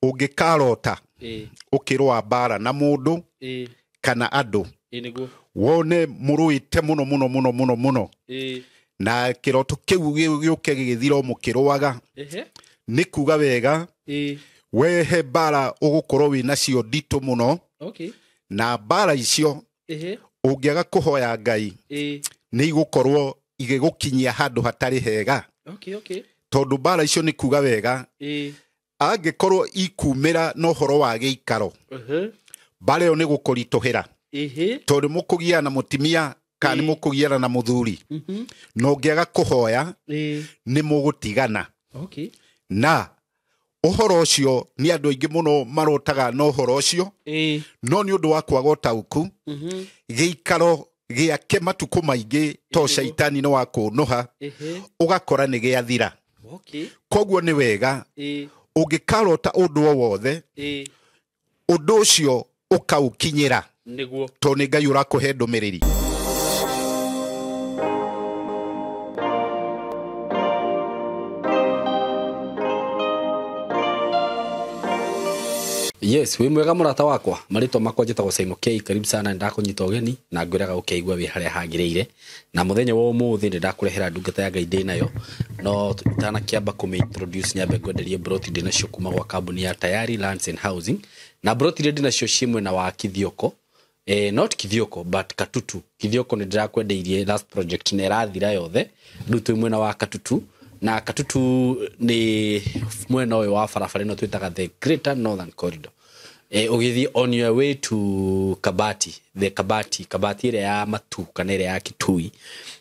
Ũngĩkarota ũkĩrũa mbara na mũndũ kana andũ, nĩguo, wone mũrũĩte mũno mũno mũno mũno mũno, na kĩroto kĩu gĩũke gĩgĩthira o mũkĩrũaga, nĩ kuga wega wehe mbara ũgũkorwo wĩ nacio nditũ mũno, na mbara icio ũngĩaga kũhoya Ngai nĩ igũkorwo igĩgũkinyia handũ hatarĩ hega, tondũ mbara icio nĩ kuga wega angĩkorwo ikumĩra na ũhoro wa gĩikaro, mbara ĩyo nĩ gũkũritũhĩra, tondũ mũkũgiana na mũtimia kana nĩ mũkũgiana na mũthuri, na ũngĩaga kũhoya nĩ mũgũtigana. Na ũhoro ũcio nĩ andũ aingĩ mũno marotaga na ũhoro ũcio, no nĩ ũndũ wa kwaga ũtaũku, gĩikaro gĩake matukũ maingĩ to caitani nĩ wa kũnũha, ũgakora nĩ gĩathira. Koguo nĩ wega ũngĩkarota ũndũ o wothe, ũndũ ũcio ũkaũkinyĩra, nĩguo, tondũ nĩ Ngai ũrakũhe ndũmĩrĩri. Yes, wĩ mwega mũrata wakwa, marĩtwa makwa njĩtagwo Simon K. Karibu sana, nĩndakũnyita ũgeni na ngwĩraga ũkeigua wĩ harĩa hagĩrĩire. Na mũthenya wa ũmũthĩ nĩndakũrehera ndungata ya Ngai ndĩ nayo, no itanakĩamba kũmĩ introduce nyambe ngwenderie broti ndĩ nacio kuma gwa kambuni ya Tayari Lands and Housing. Na broti iria ndĩ nacio ciĩ mwena wa Kithioko, not Kithioko but Katutu. Kithioko nĩ ndĩrakwendeirie last project na ĩrathira yothe, rĩu twĩ mwena wa Katutu. Na Katutu nĩ mwena ũyũ wa barabara ĩno twĩtaga the Greater Northern Corridor. Ũgĩthiĩ on your way to Kabati, the Kabati, Kabati ĩrĩa ya Matu kana ĩrĩa ya Kitui.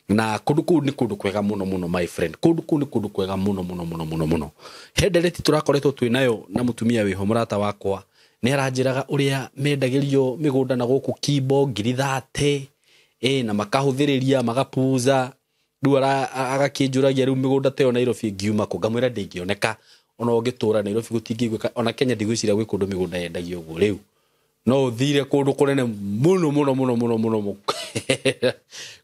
Na kũndũ kũu nĩ kũndũ kwega mũno mũno my friend. Kũndũ kũu nĩ kũndũ kwega mũno mũno mũno mũno mũno. He ndereti tũrakoretwo twĩ nayo na mũtumia wĩho mũrata wakwa, nĩ aranjĩraga ũrĩa mendagĩrio mĩgũnda na gũkũ Kimbo ngiri 30, na makahũthĩrĩria magapuza. Rĩu agakĩnjũragia rĩu mĩgũnda ta ĩyo Nairobi ĩngiuma kũ, ngamwĩra ndĩngĩoneka, ona ũngĩtũra Nairobi gũtingĩiguĩka, ona Kenya ndigwĩciria gwĩ kũndũ mĩgũnda yendagio ũguo rĩu. No ũthire kũndũ kũnene mũno mũno mũno mũno mũno mũno.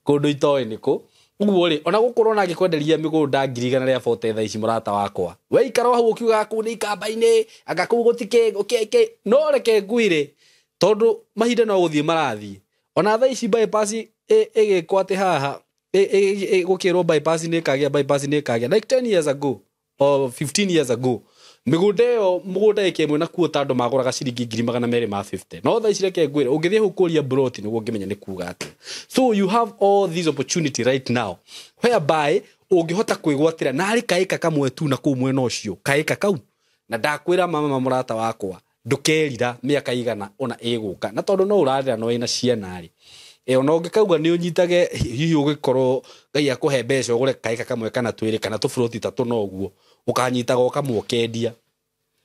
Kũndũ itoĩ nĩ kũ. Ũguo rĩ, ona gũkorwo na ngĩkwenderia mĩgũnda ngiri igana rĩa forty thaa ici mũrata wakwa, we ikara hau ũkiugaga kũu nĩ ikamba-inĩ, anga kũu gũtikĩ, gũkĩ, no reke ngwĩre, tondũ mahinda no gũthiĩ marathiĩ. Ona thaa ici bypass ĩgĩkwo atĩ haha, gũkĩrwo bypass nĩ ĩkagĩa, bypass nĩ ĩkagĩa. Like 10 years ago or 15 years ago, mĩgũnda ĩyo, mũgũnda ĩka ĩmwe na kuo ta andũ magũraga ciringi ngiri magana merĩ ma 50. No thaa ici reke ngwĩre, ũngĩthiĩ hau kũria broti nĩguo ũngĩmenya nĩ kuga atĩa. So you have all these opportunity right now whereby ũngĩhota kwĩgwatĩra narĩ kaĩka kamwe tu na kũu mwena ũcio, kaĩka kau. Na ndakwĩra mama mũrata wakwa, ndũkerira mĩaka igana ona ĩgũka. Na tondũ no ũrarĩra no wĩna ciana rĩ, ona ũngĩkauga nĩ ũnyitage, hihi ũgĩkorwo Ngai akũhe mbeca ũgũre kaĩka kamwe kana twĩrĩ kana tũburoti tatũ, no ũguo ũkanyitaga ũkamwe ũkendia.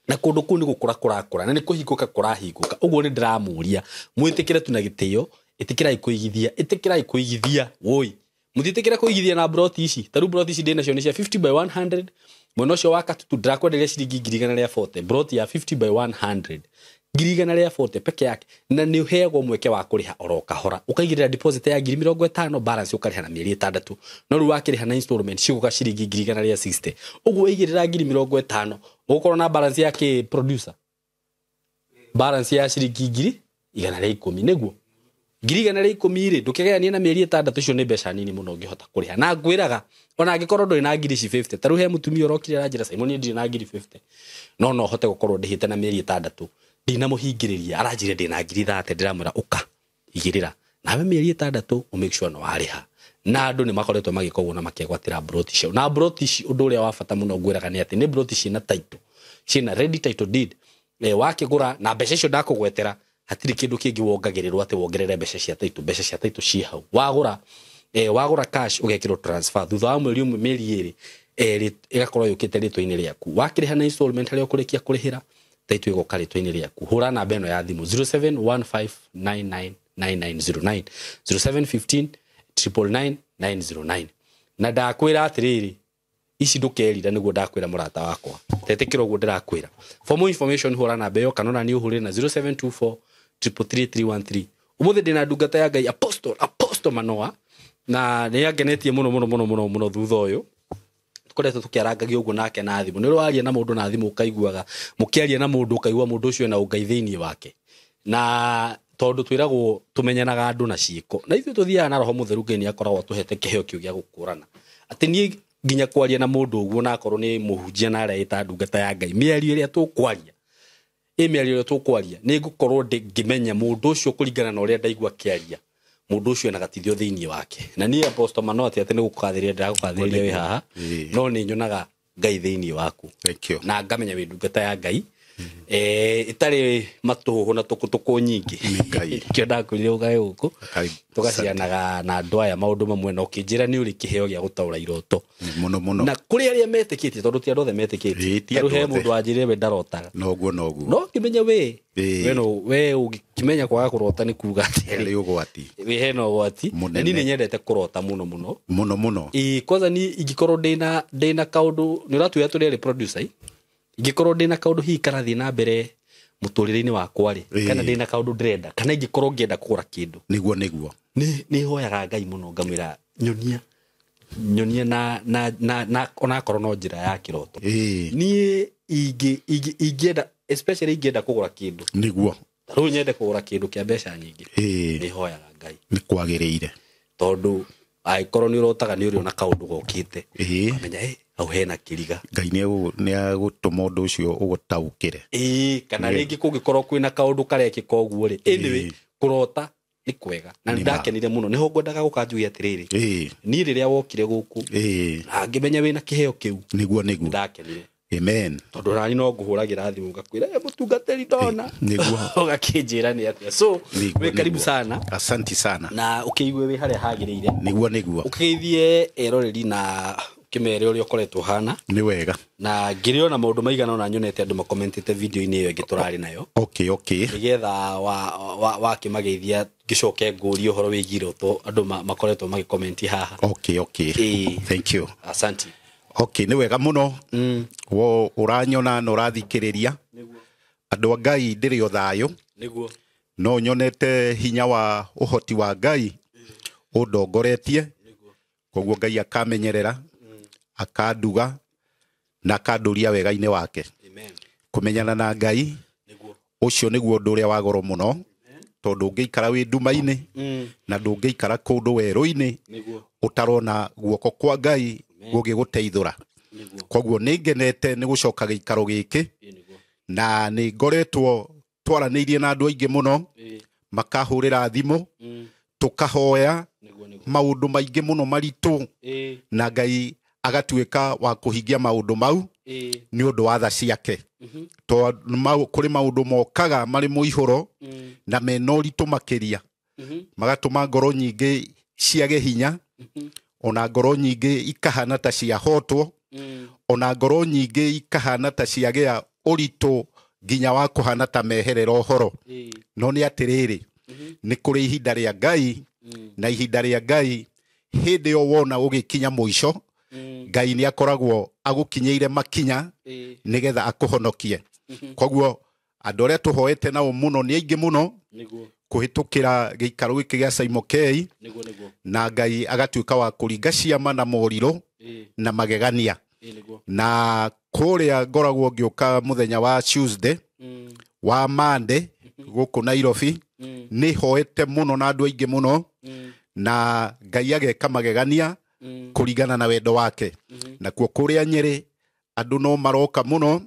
Na kũndũ kũu nĩ gũkũra kũrakũra na nĩ kũhingũka kũrahingũka. Ũguo nĩ ndĩramũria mwĩtĩkĩre tu na gĩtĩo, ĩtĩkĩrai kũigithia, ĩtĩkĩrai kũigithia. Woi, mũtiĩtĩkĩre kũigithia na broti ici. Ta rĩu broti ici ndĩ nacio nĩ cia 50 by 100. Mwena ũcio wa Katutu ndĩrakwenderia ciringi ngiri igana rĩa 40, broti ya 50 by 100, ngiri igana rĩa 40 peke yake. Na nĩ ũheagwo mweke wa kũrĩha oro kahora, ũkaigĩrĩra deposit ya ngiri mĩrongo ĩtano, balance ũkarĩha na mĩeri ĩtandatũ. No rĩu wakĩrĩha na installment cigũka ciringi ngiri igana rĩa 60. Ũguo waigĩrĩra ngiri mĩrongo ĩtano, ũgũkorwo na balance ya kĩ producer, balance ya ciringi ngiri igana rĩa ikũmi. Nĩguo ngiri igana rĩa ikũmi rĩ, ndũkĩgayanie na mĩeri ĩtandatũ, icio nĩ mbeca nini mũno ũngĩhota kũrĩha. Na ngwĩraga ona angĩkorwo ndũrĩ na ngiri ici 50, ta rĩu he mũtumia ũrokire aranjĩra, Simon, niĩ ndirĩ na ngiri 50, no no hote gũkorwo ndĩhĩte na mĩeri ĩtandatũ, ndinamũhingĩrĩria, aranjĩra ndĩ na ngiri 30, ndĩramwĩra ũka igĩrĩra nawe mĩeri ĩtandatũ, ũ make sure nĩ warĩha. Na andũ nĩ makoretwo magĩka ũguo na makegwatĩra broti icio. Na broti ici, ũndũ ũrĩa wa bata mũno ngwĩraga nĩ atĩ nĩ broti ciĩna title, ciĩna ready title deed. Wakĩgũra na mbeca icio ndakũgwetera, hatirĩ kĩndũ kĩngĩ wongagĩrĩrwo atĩ wongerere mbeca cia title, mbeca cia title ciĩ hau. Wagũra, wagũra cash ũgekĩrwo transfer thutha wa mweri ũmwe, mĩeri ĩrĩ, ĩgakorwo yũkĩte rĩtwa-inĩ rĩaku. Wakĩrĩha na installment harĩa ũkũrĩkia kũrĩhĩra, title ĩgoka rĩtwa-inĩ rĩaku. Hũra namba ĩno ya thimũ 0715999909, 0715 999 909. Na ndakwĩra atĩrĩrĩ, ici ndũkerira, nĩguo ndakwĩra mũrata wakwa, tetĩkĩra ũguo ndĩrakwĩra. For more information hũra namba ĩyo, kana ona niĩ ũhũrĩre na 0724 333 313. Ũmũthĩ ndĩna ndungata ya Ngai, Apostle Manoa, na nĩ angenetie mũno mũno mũno mũno mũno thutha ũyũ, Tũkoretwo tũkĩarangagia ũguo nake na thimũ. Nĩ ũraria na mũndũ na thimũ ũkaiguaga mũkĩaria na mũndũ ũkaigua mũndũ ũcio ena ũngai thĩinĩ wake. Na tondũ twĩragwo tũmenyanaga andũ na ciĩko, na ithuĩ tũthiaga na roho mũtheru, Ngai nĩ akoragwo atũhete kĩheo kĩu gĩa gũkũrana atĩ niĩ nginya kwaria na mũndũ ũguo, na akorwo nĩ mũhunjia na areĩta ndungata ya Ngai, mĩario ĩrĩa tũkwaria, ĩ mĩario ĩrĩa tũkwaria, nĩ ngũkorwo ngĩmenya mũndũ ũcio kũringana na ũrĩa ndaigua akĩaria, mũndũ ũcio ena gatithio thĩinĩ wake. Na niĩ Apostle Mano, atĩ nĩ gũkũgathĩrĩria ndĩragũkathĩrĩria wĩ haha, no nĩ nyonaga Ngai thĩinĩ waku Thank you. na ngamenya wĩ ndungata ya Ngai ĩtarĩ matũhũhũ na tũkũtũkũ nyingĩ. Ngai. Kĩo ndakwĩrire ũkae gũkũ Karibu. tũgacianaga na andũ aya maũndũ mamwe, na ũkĩnjĩra nĩ ũrĩ kĩheo gĩa gũtaũra iroto. Mũno mũno. Na kũrĩ arĩa metĩkĩtie, tondũ ti andũ othe metĩkĩtie. Ĩĩ, ti Tarĩu andũ he othe. mũndũ wanjĩrire we ndarotaga, Noguo noguo. no kĩmenye we we no we ũngĩkĩmenya kwaga kũrota nĩ kuga atĩrĩ, Harĩ ũgwati. Wĩ hena ũgwati. Na Mũnene. niĩ nĩ nyendete kũrota mũno mũno. Mũno mũno. Ĩĩ, kwanza ni ingĩkorwo ndĩna kaũndũ, nĩ ũratwĩra tũrĩ erĩ producer, ingĩkorwo ndĩna kaũndũ hihi karathiĩ na mbere mũtũrĩre-inĩ wakwa rĩ, kana ndĩna kaũndũ ndĩrenda, kana ingĩkorwo ngĩenda kũgũra kĩndũ, Nĩguo nĩguo. Nĩ hoyaga Ngai mũno, ngamwĩra nyonia nyonia na onakorwo no njĩra ya kĩroto. Niĩ ingĩenda, especially ingĩenda kũgũra kĩndũ, rĩu nyende kũgũra kĩndũ kĩa mbeca nyingĩ, nĩ hoyaga Ngai. Nĩ kwagĩrĩire. Tondũ angĩkorwo nĩ ũrotaga nĩ ũrĩona kaũndũ gokĩte, ũkamenya hau hena kĩriga. Ngai nĩ agũtũma ũndũ ũcio ũgũtaũkĩre. Ĩĩ, kana rĩngĩ kũngĩkorwo kwĩna kaũndũ karekĩka ũguo rĩ. Anyway, kũrota nĩ kwega na Nĩ ma. ndakenire mũno, nĩho ngwendaga gũka njuge atĩrĩrĩ, niĩ rĩrĩa wokire gũkũ na ngĩmenya wĩna kĩheo kĩu, Nĩguo nĩguo. ndakenire. Amen. Tondũ nani no ngũhũragĩra thimũ ngakwĩra, "Eh, mũtungatĩri, ndona," Nĩguo. ũgakĩnjĩra nĩ atĩa. So Nĩguo, wĩ karibu nĩguo. sana. Asanti sana. Na ũkĩigue wĩ harĩa hagĩrĩire. Nĩguo nĩguo. Ũkĩgeithie eroreri na ũkĩmere ũrĩa ũkoretwo ũhana. Nĩ wega. Na ngĩrĩ ona maũndũ maigana ũna nyonete andũ makomentĩte video-inĩ ĩyo ĩngĩ tũrarĩ nayo, nĩgetha wakĩmageithia ngĩcoke ngũrie ũhoro wĩgiĩ iroto andũ makoretwo magĩkomenti haha. Okay. Thank you. Asante. Okay, nĩ wega mũno. Wo ũranyona na ũrathikĩrĩria, andũ a Ngai, ndĩrĩ o thayũ. No nyonete hinya wa ũhoti wa Ngai ũndongoretie, koguo Ngai akamenyerera, akanduga na akandũria wega-inĩ wake. Amen. Kũmenyana na Ngai, ũcio nĩguo ũndũ ũrĩa wa goro mũno, tondũ ũngĩikara wĩ nduma-inĩ na ndũngĩikara kũndũ werũ-inĩ ũtarona guoko kwa Ngai gũgĩgũteithũra. Koguo nĩ ngenete nĩ gũcoka gĩikaro gĩkĩ, na nĩ ngoretwo twaranĩirie na andũ aingĩ mũno, makahũrĩra thimũ, tũkahoya maũndũ maingĩ mũno maritũ, na Ngai agatuĩka wa kũhingia maũndũ mau nĩ ũndũ wa tha ciake. Tondũ kũrĩ maũndũ mokaga marĩ mũihũro na mena ũritũ makĩria, magatũma ngoro nyingĩ ciage hinya, ona ngoro nyingĩ ikahana ta ciahotwo, ona ngoro nyingĩ ikahana ta ciagĩa ũritũ nginya wa kũhana ta meherera ũhoro. No nĩ atĩrĩrĩ, nĩ kũrĩ ihinda rĩa Ngai, na ihinda rĩa Ngai hĩndĩ ĩyo wona ũgĩkinya mũico, Ngai nĩ akoragwo agũkinyĩire makinya nĩgetha akũhonokie. Koguo andũ arĩa tũhoete nao mũno nĩ aingĩ mũno kũhĩtũkĩra gĩikaro gĩkĩ gĩa Simon K, na Ngai agatuĩka wa kũringa ciama na morirũ na magegania. Na kũrĩa ngoragwo ngĩũka mũthenya wa Tuesday, wa Monday gũkũ Nairobi, nĩ hoete mũno na andũ aingĩ mũno, na Ngai ageka magegania kũringana na wendo wake. Nakuo kũrĩa Nyĩrĩ andũ no maroka mũno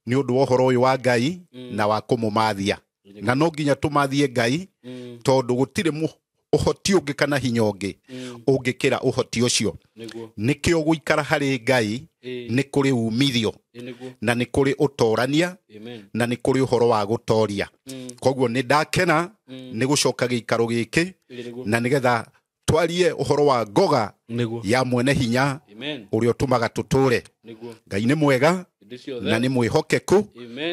nĩ ũndũ wa ũhoro ũyũ wa Ngai na wa kũmũmathia, na no nginya tũmathie Ngai, tondũ gũtirĩ ũhoti ũngĩ kana hinya ũngĩ ũngĩkĩra ũhoti ũcio. Nĩkĩo gũikara harĩ Ngai nĩ kũrĩ umithio, na nĩ kũrĩ ũtorania, na nĩ kũrĩ ũhoro wa gũtoria. Koguo nĩ ndakena nĩ gũcoka gĩikaro gĩkĩ, na nĩgetha twarie ũhoro wa ngoga ya mwene hinya ũrĩa ũtũmaga tũtũre. Ngai nĩ mwega na nĩ mwĩhokeku,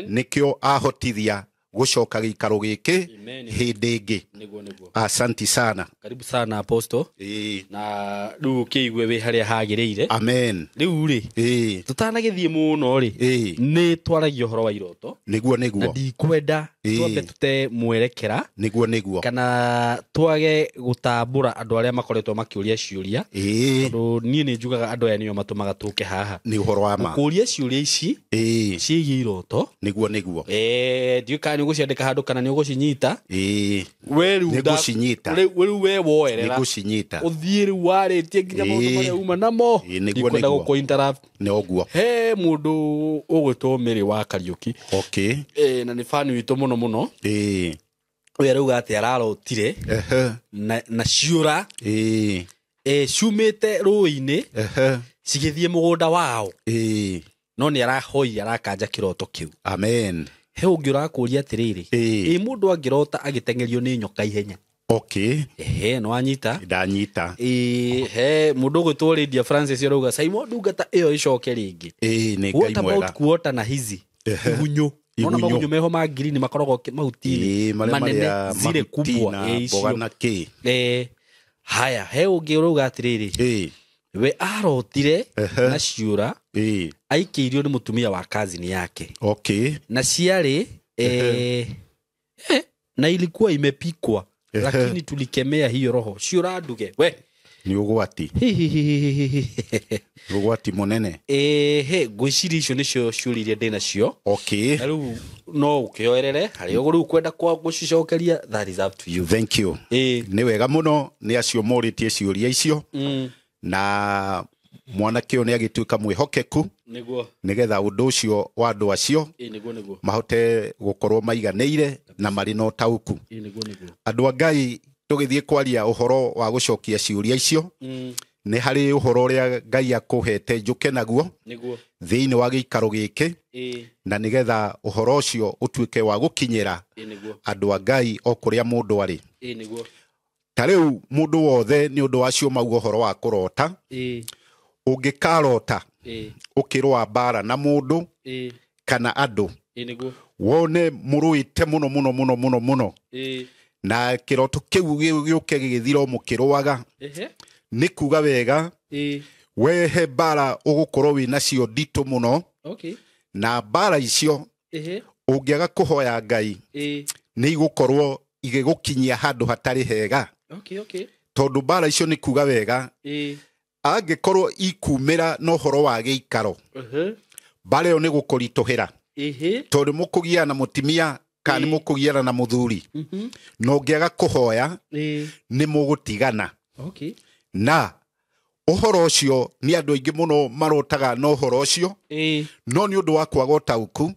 nĩkĩo ahotithia gũcoka gĩikaro gĩkĩ Amen. hĩndĩ ĩngĩ. Nĩguo nĩguo. Asanti sana. Karibu sana Apostle. Ĩĩ. Na rĩu ũkĩigue wĩ harĩa hagĩrĩire. Amen. Rĩu rĩ, Ĩĩ. tũtanagĩthiĩ mũno rĩ, Ĩĩ. nĩ twaragia ũhoro wa iroto. Nĩguo Na nĩguo. ndikwenda Ĩĩ. twambe tũte mwerekera Nĩguo nĩguo. kana twage gũtambũra andũ arĩa makoretwo makĩũria ciũria. Ĩĩ. Tondũ niĩ nĩ njugaga andũ aya nĩo matũmaga tũke haha. Nĩ ũhoro wa ma. Kũũria ciũria ici Ĩĩ. ciĩgiĩ iroto. Nĩguo nĩguo. Ndiũĩ kana nĩ ũgũciandĩka handũ kana nĩ ũgũcinyita. Ĩĩ. We rĩu Nĩ ngũcinyita. rĩu we woerera. Nĩ ngũcinyita. Ũthiĩ rĩu warĩtie nginya maũndũ Ĩĩ. marĩa uma namo. Ĩĩ, nĩguo, Ndikwenda nĩguo. gũkũ interrupt. Nĩ ũguo. He mũndũ ũgwĩtwo Mary wa Kariũki. Okay. Na nĩ fan witũ mũno mũno. Ĩĩ. Ũyũ arauga atĩ ararotire Ehe. na ciũra Ĩĩ. ciumĩte rũĩ-inĩ Ehe. cigĩthiĩ mũgũnda wao. Ĩĩ. No nĩ arahoire arakanja kĩroto kĩu. Amen. He ũngĩ ũrakũria atĩrĩrĩ, Ĩĩ. ĩ mũndũ angĩrota agĩteng'erio nĩ nyoka ihenya. Okay. Ehe, nĩ wanyita. Ndanyita. Ĩ, he mũndũ ũgwĩtwo Lydia Francis arauga Simon ndungata ĩyo ĩcoke rĩngĩ. Ĩĩ, nĩ Ngai What about mwega. kuota na hizi Ehe. igunyũ? Ona Igunyũ. magunyũ meho ma green makoragwo mahuti-inĩ Ĩĩ, marĩa manene marĩa zile mahuti kubwa. na Ĩ, mboga icio. na kĩ. Haya, he ũngĩ ũrauga atĩrĩrĩ, Ĩĩ. we arotire Ehe. na ciũra Ĩĩ. aikĩirio nĩ mũtumia wa cousin yake. Okay. Na ciarĩ na ilikuwa imepikwa Ehe. lakini tulikemea hiyo roho ciũra nduge we. Nĩ ũgwati. Nĩ ũgwati mũnene. Ehe, ngwĩciria icio nĩcio ciũria iria ndĩ nacio. Okay. Na rĩu no ũkĩoerere harĩa ũguo rĩu kwenda kwa gũcicokeria, that is up to you. Thank you. Ĩĩ. Nĩ wega mũno nĩ acio morĩtie ciũria icio. Na mwanake ũyũ nĩ agĩtuĩka mwĩhokeku Nĩguo. nĩgetha ũndũ ũcio wa andũ acio Ĩĩ, nĩguo nĩguo. mahote gũkorwo maiganĩire na marĩ na ũtaũku. Ĩĩ, nĩguo nĩguo. Andũ a Ngai, tũgĩthiĩ kwaria ũhoro wa gũcokia ciũria icio, nĩ harĩ ũhoro ũrĩa Ngai akũhete njũke naguo Nĩguo. thĩinĩ wa gĩikaro gĩkĩ, Ĩĩ. na nĩgetha ũhoro ũcio ũtuĩke wa gũkinyĩra Ĩĩ, nĩguo. andũ a Ngai o kũrĩa mũndũ arĩ. Ĩĩ, nĩguo. Ta rĩu mũndũ wothe nĩ ũndũ wacio mauga ũhoro wa kũrota, Ĩĩ. ũngĩkarota Ĩĩ. ũkĩrũa mbara na mũndũ Ĩĩ. kana andũ, Ĩĩ, nĩguo. wone mũrũĩte mũno mũno mũno mũno mũno, Ĩĩ. na kĩroto kĩu gĩũke gĩgĩthira o mũkĩrũaga, Ehe. nĩ kuga wega Ĩĩ. we he mbara ũgũkorwo wĩ nacio nditũ mũno, Okay. na mbara icio Ehe. ũngĩaga kũhoya Ngai Ĩĩ. nĩ igũkorwo igĩgũkinyia handũ hatarĩ hega. Okay, okay. Tondũ mbara icio nĩ kuga wega Ĩĩ. angĩkorwo ikumĩra na ũhoro wa gĩikaro, Ehe. mbara ĩyo nĩ gũkũritũhĩra. Ehe. Tondũ mũkũgiana na mũtimia kana nĩ mũkũgiana na mũthuri, na ũngĩaga kũhoya Ĩĩ. nĩ mũgũtigana. Okay. Na ũhoro ũcio nĩ andũ aingĩ mũno marotaga na ũhoro ũcio, Ĩĩ. no nĩ ũndũ wa kwaga ũtaũku,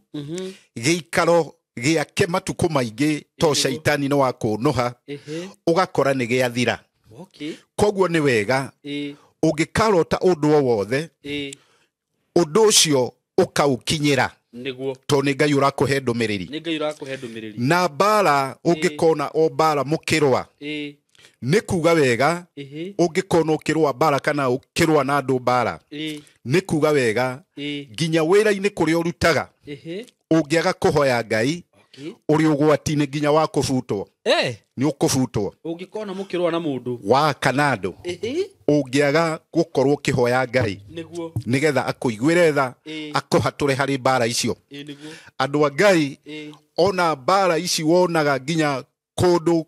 gĩikaro gĩake matukũ maingĩ to caitani nĩ wa kũnũha, Ehe. ũgakora nĩ gĩathira. Okay. Koguo nĩ wega Ĩĩ. ũngĩkarota ũndũ o wothe, Ĩĩ. ũndũ ũcio ũkaũkinyĩra, Nĩguo. tondũ nĩ Ngai ũrakũhe ndũmĩrĩri. Nĩ Ngai ũrakũhe ndũmĩrĩri. Na mbara ũngĩkona o mbara mũkĩrũa, Ĩĩ. nĩ kuga wega Ehe. ũngĩkona ũkĩrũa mbara kana ũkĩrũa na andũ mbara, Ĩĩ. nĩ kuga wega Ĩĩ. nginya wĩra-inĩ kũrĩa ũrutaga, Ehe. ũngĩaga kũhoya Ngai Okay. ũrĩ ũgwati-inĩ nginya wa kũbutwo. Nĩ ũkũbutwo. Ũngĩkona mũkĩrũa na mũndũ. Wa kana andũ. Ehe. Ũngĩaga gũkorwo ũkĩhoya Ngai Nĩguo. nĩgetha akũiguĩre tha, Ĩĩ. akũhatũre harĩ mbara icio. Ĩĩ, nĩguo. Andũ a Ngai, Ĩĩ. ona mbara ici wonaga nginya kũndũ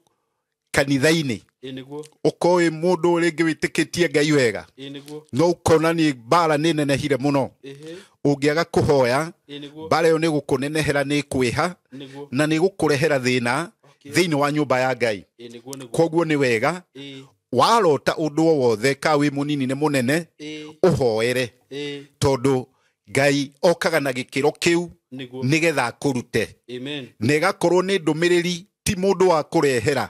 kanitha-inĩ, Ĩĩ, nĩguo. ũkoĩ mũndũ rĩngĩ wĩtĩkĩtie Ngai wega, Ĩĩ, nĩguo. no ũkona nĩ mbara nĩ nenehire mũno. Ehe. Ũngĩaga kũhoya, Ĩĩ, nĩguo. mbara ĩyo nĩ gũkũnenehera, nĩ ĩkwĩha, Nĩguo. na nĩ gũkũrehera thĩna Okay. thĩinĩ wa nyũmba ya Ngai. Ĩĩ, nĩguo, nĩguo. Koguo nĩ wega Ĩĩ. warota ũndũ o wothe, ka wĩ mũnini nĩ mũnene, Ĩĩ. ũhoere, Ĩĩ. tondũ Ngai okaga na gĩkĩro kĩu Nĩguo. nĩgetha akũrute. Amen. Na ĩgakorwo nĩ ndũmĩrĩri ti mũndũ wa kũrehera,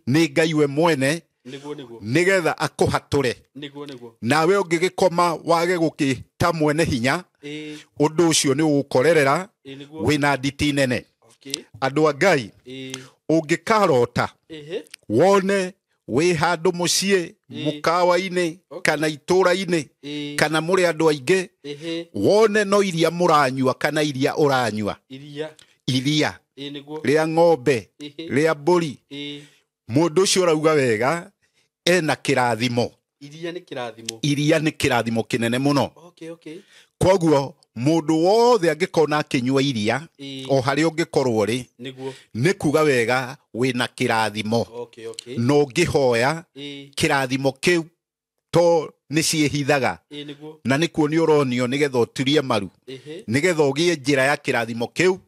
nĩ Ngai we mwene, Nĩguo, nĩguo. nĩgetha akũhatũre. Nĩguo, nĩguo. Nawe ũngĩgĩkoma wage gũkĩta mwene hinya, Ĩĩ. ũndũ ũcio nĩ ũgũkorerera Ĩĩ, nĩguo. wĩna nditi nene. Okay. Andũ a Ngai, Ĩĩ. ũngĩkarota Ehe. wone wĩ handũ mũciĩ, mũkawa-inĩ kana itũra-inĩ, Ĩĩ. kana mũrĩ andũ aingĩ, Ehe. wone no iria mũranyua kana iria ũranyua, Iria. iria. Rĩa ng'ombe, rĩa mbũri, mũndũ ũcio ũrauga wega ena kĩrathimo. Iria nĩ kĩrathimo. Iria nĩ kĩrathimo kĩnene mũno. Okay, okay. Koguo mũndũ wothe angĩkona akĩnyua iria o harĩa ũngĩkorwo rĩ, nĩ kuga wega wĩna kĩrathimo. Okay, okay. Na ũngĩhoya kĩrathimo kĩu to nĩ ciĩhithaga, na nĩkuo nĩ ũronio nĩgetha ũturie maru, nĩgetha ũgĩe njĩra ya kĩrathimo kĩu.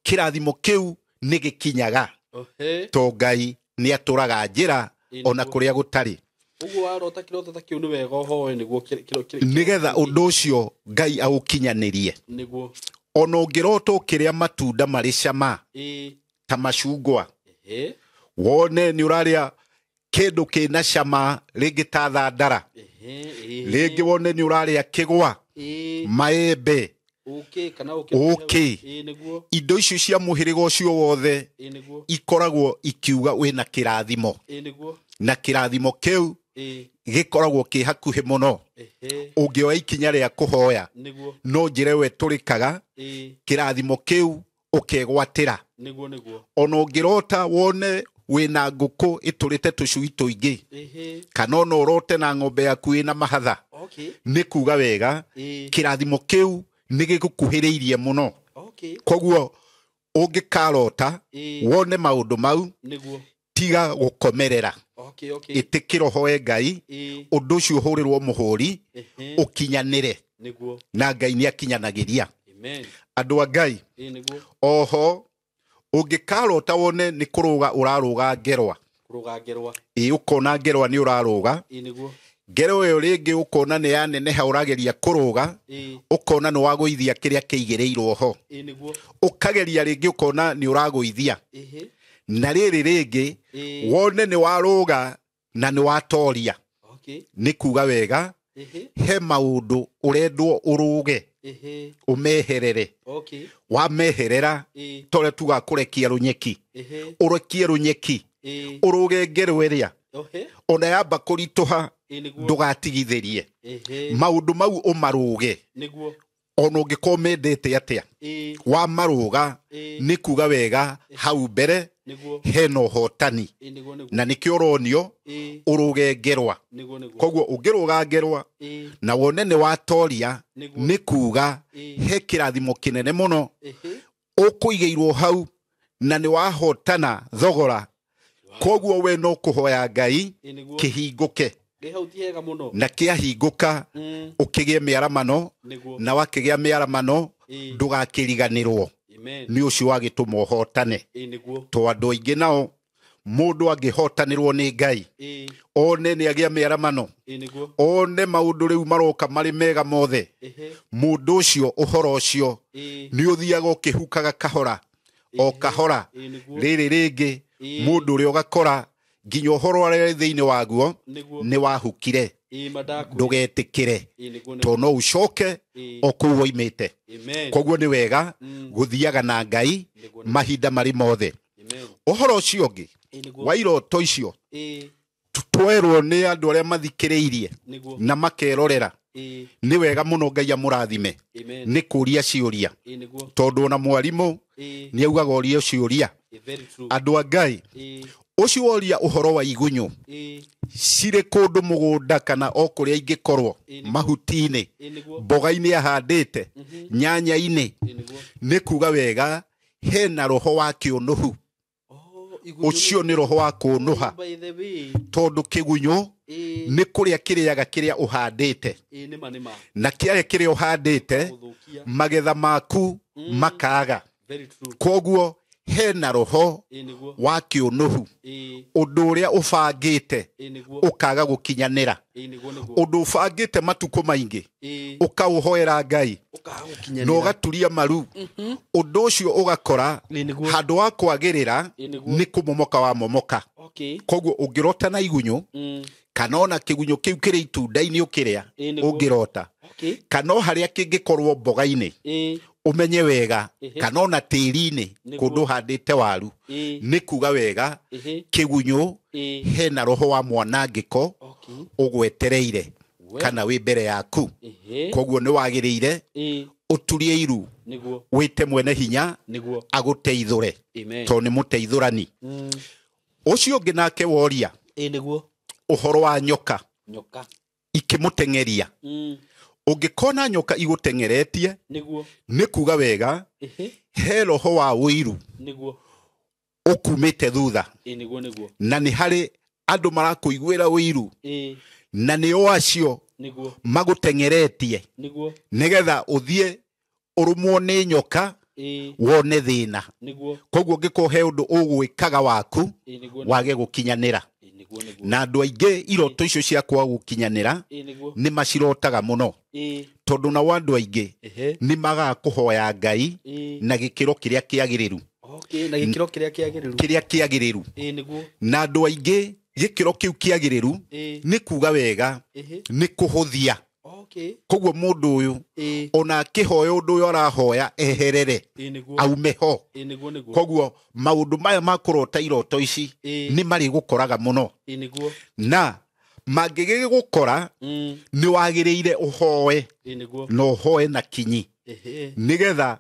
Kĩrathimo kĩu nĩ gĩkinyaga, to Ngai nĩ atũraga njĩra ona kũrĩa gũtarĩ. Ũguo warota kĩroto ta kĩu nĩ wega ũhoe nĩguo nĩgetha ũndũ ũcio Ngai aũkinyanĩrie. Nĩguo. Ona ũngĩrota ũkĩrĩa matunda marĩ cama ta macungwa, wone nĩ ũrarĩa kĩndũ kĩna cama rĩngĩ ta thandara, rĩngĩ wone nĩ ũrarĩa kĩgwa, maembe, ũkĩ, indo icio cia mũhĩrĩga ũcio wothe ikoragwo ikiuga wĩna kĩrathimo, na kĩrathimo kĩu gĩkoragwo kĩ hakuhĩ mũno. Ũngĩoya ikinya rĩa kũhoya, no njĩra ĩyo ĩtũrĩkaga, kĩrathimo kĩu ũkegwatĩra. Ona ũngĩrota wone wĩna ngũkũ ĩtũrĩte tũcui tũingĩ, kana ona ũrote na ng'ombe yaku ĩna mahatha, nĩ kuga wega kĩrathimo kĩu nĩ gĩgũkuhĩrĩirie mũno. Koguo ũngĩkarota wone maũndũ mau, tiga gũkomerera, ĩtĩkĩra ũhoe Ngai ũndũ ũcio ũhũrĩrwo mũhũri ũkinyanĩre, na Ngai nĩ akinyanagĩria. Andũ a Ngai, oho ũngĩkarota wone nĩ kũrũga ũrarũga ngerwa, ĩ ũkona ngerwa nĩ ũrarũga, ngerwa ĩyo rĩngĩ ũkona nĩ yaneneha ũrageria kũrũga, ũkona nĩ wagũithia kĩrĩa kĩigĩrĩirwo ho, ũkageria rĩngĩ ũkona nĩ ũragũithia, na rĩrĩ rĩngĩ wone nĩ warũga na nĩ watoria, nĩ kuga wega he maũndũ ũrendwo ũrũge ũmeherere. Wameherera tore tuga kũrekia rũnyeki, ũrekie rũnyeki, ũrũge ngerwa ĩrĩa ona yamba kũritũha ndũgatigithĩrie, maũndũ mau ũmarũge ona ũngĩkorwo mendete atĩa, wamarũga nĩ kuga wega hau mbere hena ũhotani, na nĩkĩo ũronio ũrũge ngerwa. Koguo ũngĩrũga ngerwa na wone nĩ watoria, nĩ kuga he kĩrathimo kĩnene mũno ũkũigĩirwo hau na nĩ wahotana thogora. Koguo we no kũhoya Ngai kĩhingũke, na kĩahingũka ũkĩgĩe mĩaramano, na wakĩgĩa mĩaramano ndũgakĩriganĩrwo nĩ ũcio wagĩtũma ũhotane. To andũ aingĩ nao mũndũ angĩhotanĩrwo nĩ Ngai one nĩ agĩa mĩaramano, one maũndũ rĩu maroka marĩ mega mothe, mũndũ ũcio ũhoro ũcio nĩ ũthiaga ũkĩhukaga kahora o kahora, rĩrĩ rĩngĩ mũndũ ũrĩa ũgakora nginya ũhoro ũrĩa thĩinĩ waguo nĩ wahukire, ndũgetĩkĩre to no ũcoke o kũu woimĩte. Koguo nĩ wega gũthiaga na Ngai mahinda marĩ mothe. Ũhoro ũcio ũngĩ wa iroto icio twerwo nĩ andũ arĩa mathikĩrĩirie na makerorera, nĩ wega mũno Ngai amũrathime nĩ kũria ciũria, tondũ ona mwarimũ nĩ augaga ũrie ciũria. Andũ a Ngai, ũcio woria ũhoro wa igunyũ cirĩ kũndũ mũgũnda kana o kũrĩa ingĩkorwo, mahuti-inĩ, mboga-inĩ ahandĩte, nyanya-inĩ, nĩ kuga wega hena roho wa kĩũnũhu. Ũcio nĩ roho wa kũũnũha, tondũ kĩgunyũ nĩ kũrĩa kĩrĩaga kĩrĩa ũhandĩte, na kĩarĩa kĩrĩa ũhandĩte magetha maku makaga. Koguo hena roho wa kĩũnũhu, ũndũ ũrĩa ũbangĩte ũkaga gũkinyanĩra, ũndũ ũbangĩte matukũ maingĩ ũkaũhoera Ngai na ũgaturia maru, ũndũ ũcio ũgakora handũ wa kwagĩrĩra nĩ kũmomoka wa momoka. Koguo ũngĩrota na igunyũ, kana ona kĩgunyũ kĩu kĩrĩ itunda-inĩ ũkĩrĩa ũngĩrota, kana o harĩa kĩngĩkorwo mboga-inĩ ũmenye wega, kana ona tĩri-inĩ kũndũ ũhandĩte waru, nĩ kuga wega kĩgunyũ hena roho wa mwanangĩko ũgwetereire kana wĩ mbere yaku. Koguo nĩ wagĩrĩire Ũturie iru. Nĩguo. Wĩte mwene hinya. Nĩguo. Agũteithũre. Amen. Tondũ nĩ mũteithũrani. Ũcio ũngĩ nake woria. Ĩĩ nĩguo. Ũhoro wa nyoka. Nyoka. Ikĩmũteng'eria. Ũngĩkona nyoka igũteng'eretie. Nĩguo. Nĩ kuga wega. Ehe. He roho wa ũiru. Nĩguo. Ũkumĩte thutha. Ĩĩ nĩguo nĩguo. Na nĩ harĩ andũ marakũiguĩra ũiru. Ĩĩ. Na nĩo acio. Nĩguo. Magũteng'eretie. Nĩguo. Nĩgetha ũthiĩ ũrũmwo nĩ nyoka. Ĩĩ. Wone thĩna. Nĩguo. Koguo ũngĩkorwo he ũndũ ũgwĩkaga waku. Ĩĩ nĩguo. Wage gũkinyanĩra. Ĩĩ nĩguo nĩguo. Na andũ aingĩ iroto icio cia kwaga gũkinyanĩra. Ĩĩ nĩguo. Nĩ macirotaga mũno. Ĩĩ. Tondũ nao andũ aingĩ. Ehe. Nĩ magaga kũhoya Ngai. Ĩĩ. Na gĩkĩro kĩrĩa kĩagĩrĩru. Okay, na gĩkĩro kĩrĩa kĩagĩrĩru. Kĩrĩa kĩagĩrĩru. Ĩĩ nĩguo. Na andũ aingĩ gĩkĩro kĩu kĩagĩrĩru. Ĩĩ. Nĩ kuga wega. Ehe. Nĩ kũhũthia. Okay. Koguo mũndũ ũyũ. Ĩĩ. Ona akĩhoya ũndũ ũyũ arahoya eherere. Ĩĩ nĩguo. Aume ho. Ĩĩ nĩguo nĩguo. Koguo maũndũ maya ma kũrota iroto ici. Ĩĩ. Nĩ marĩgũkoraga mũno. Ĩĩ nĩguo. Na mangĩgĩgũkora. Nĩ wagĩrĩire ũhoe. Ĩĩ nĩguo. Na ũhoe na kinyi. Ehe. Nĩgetha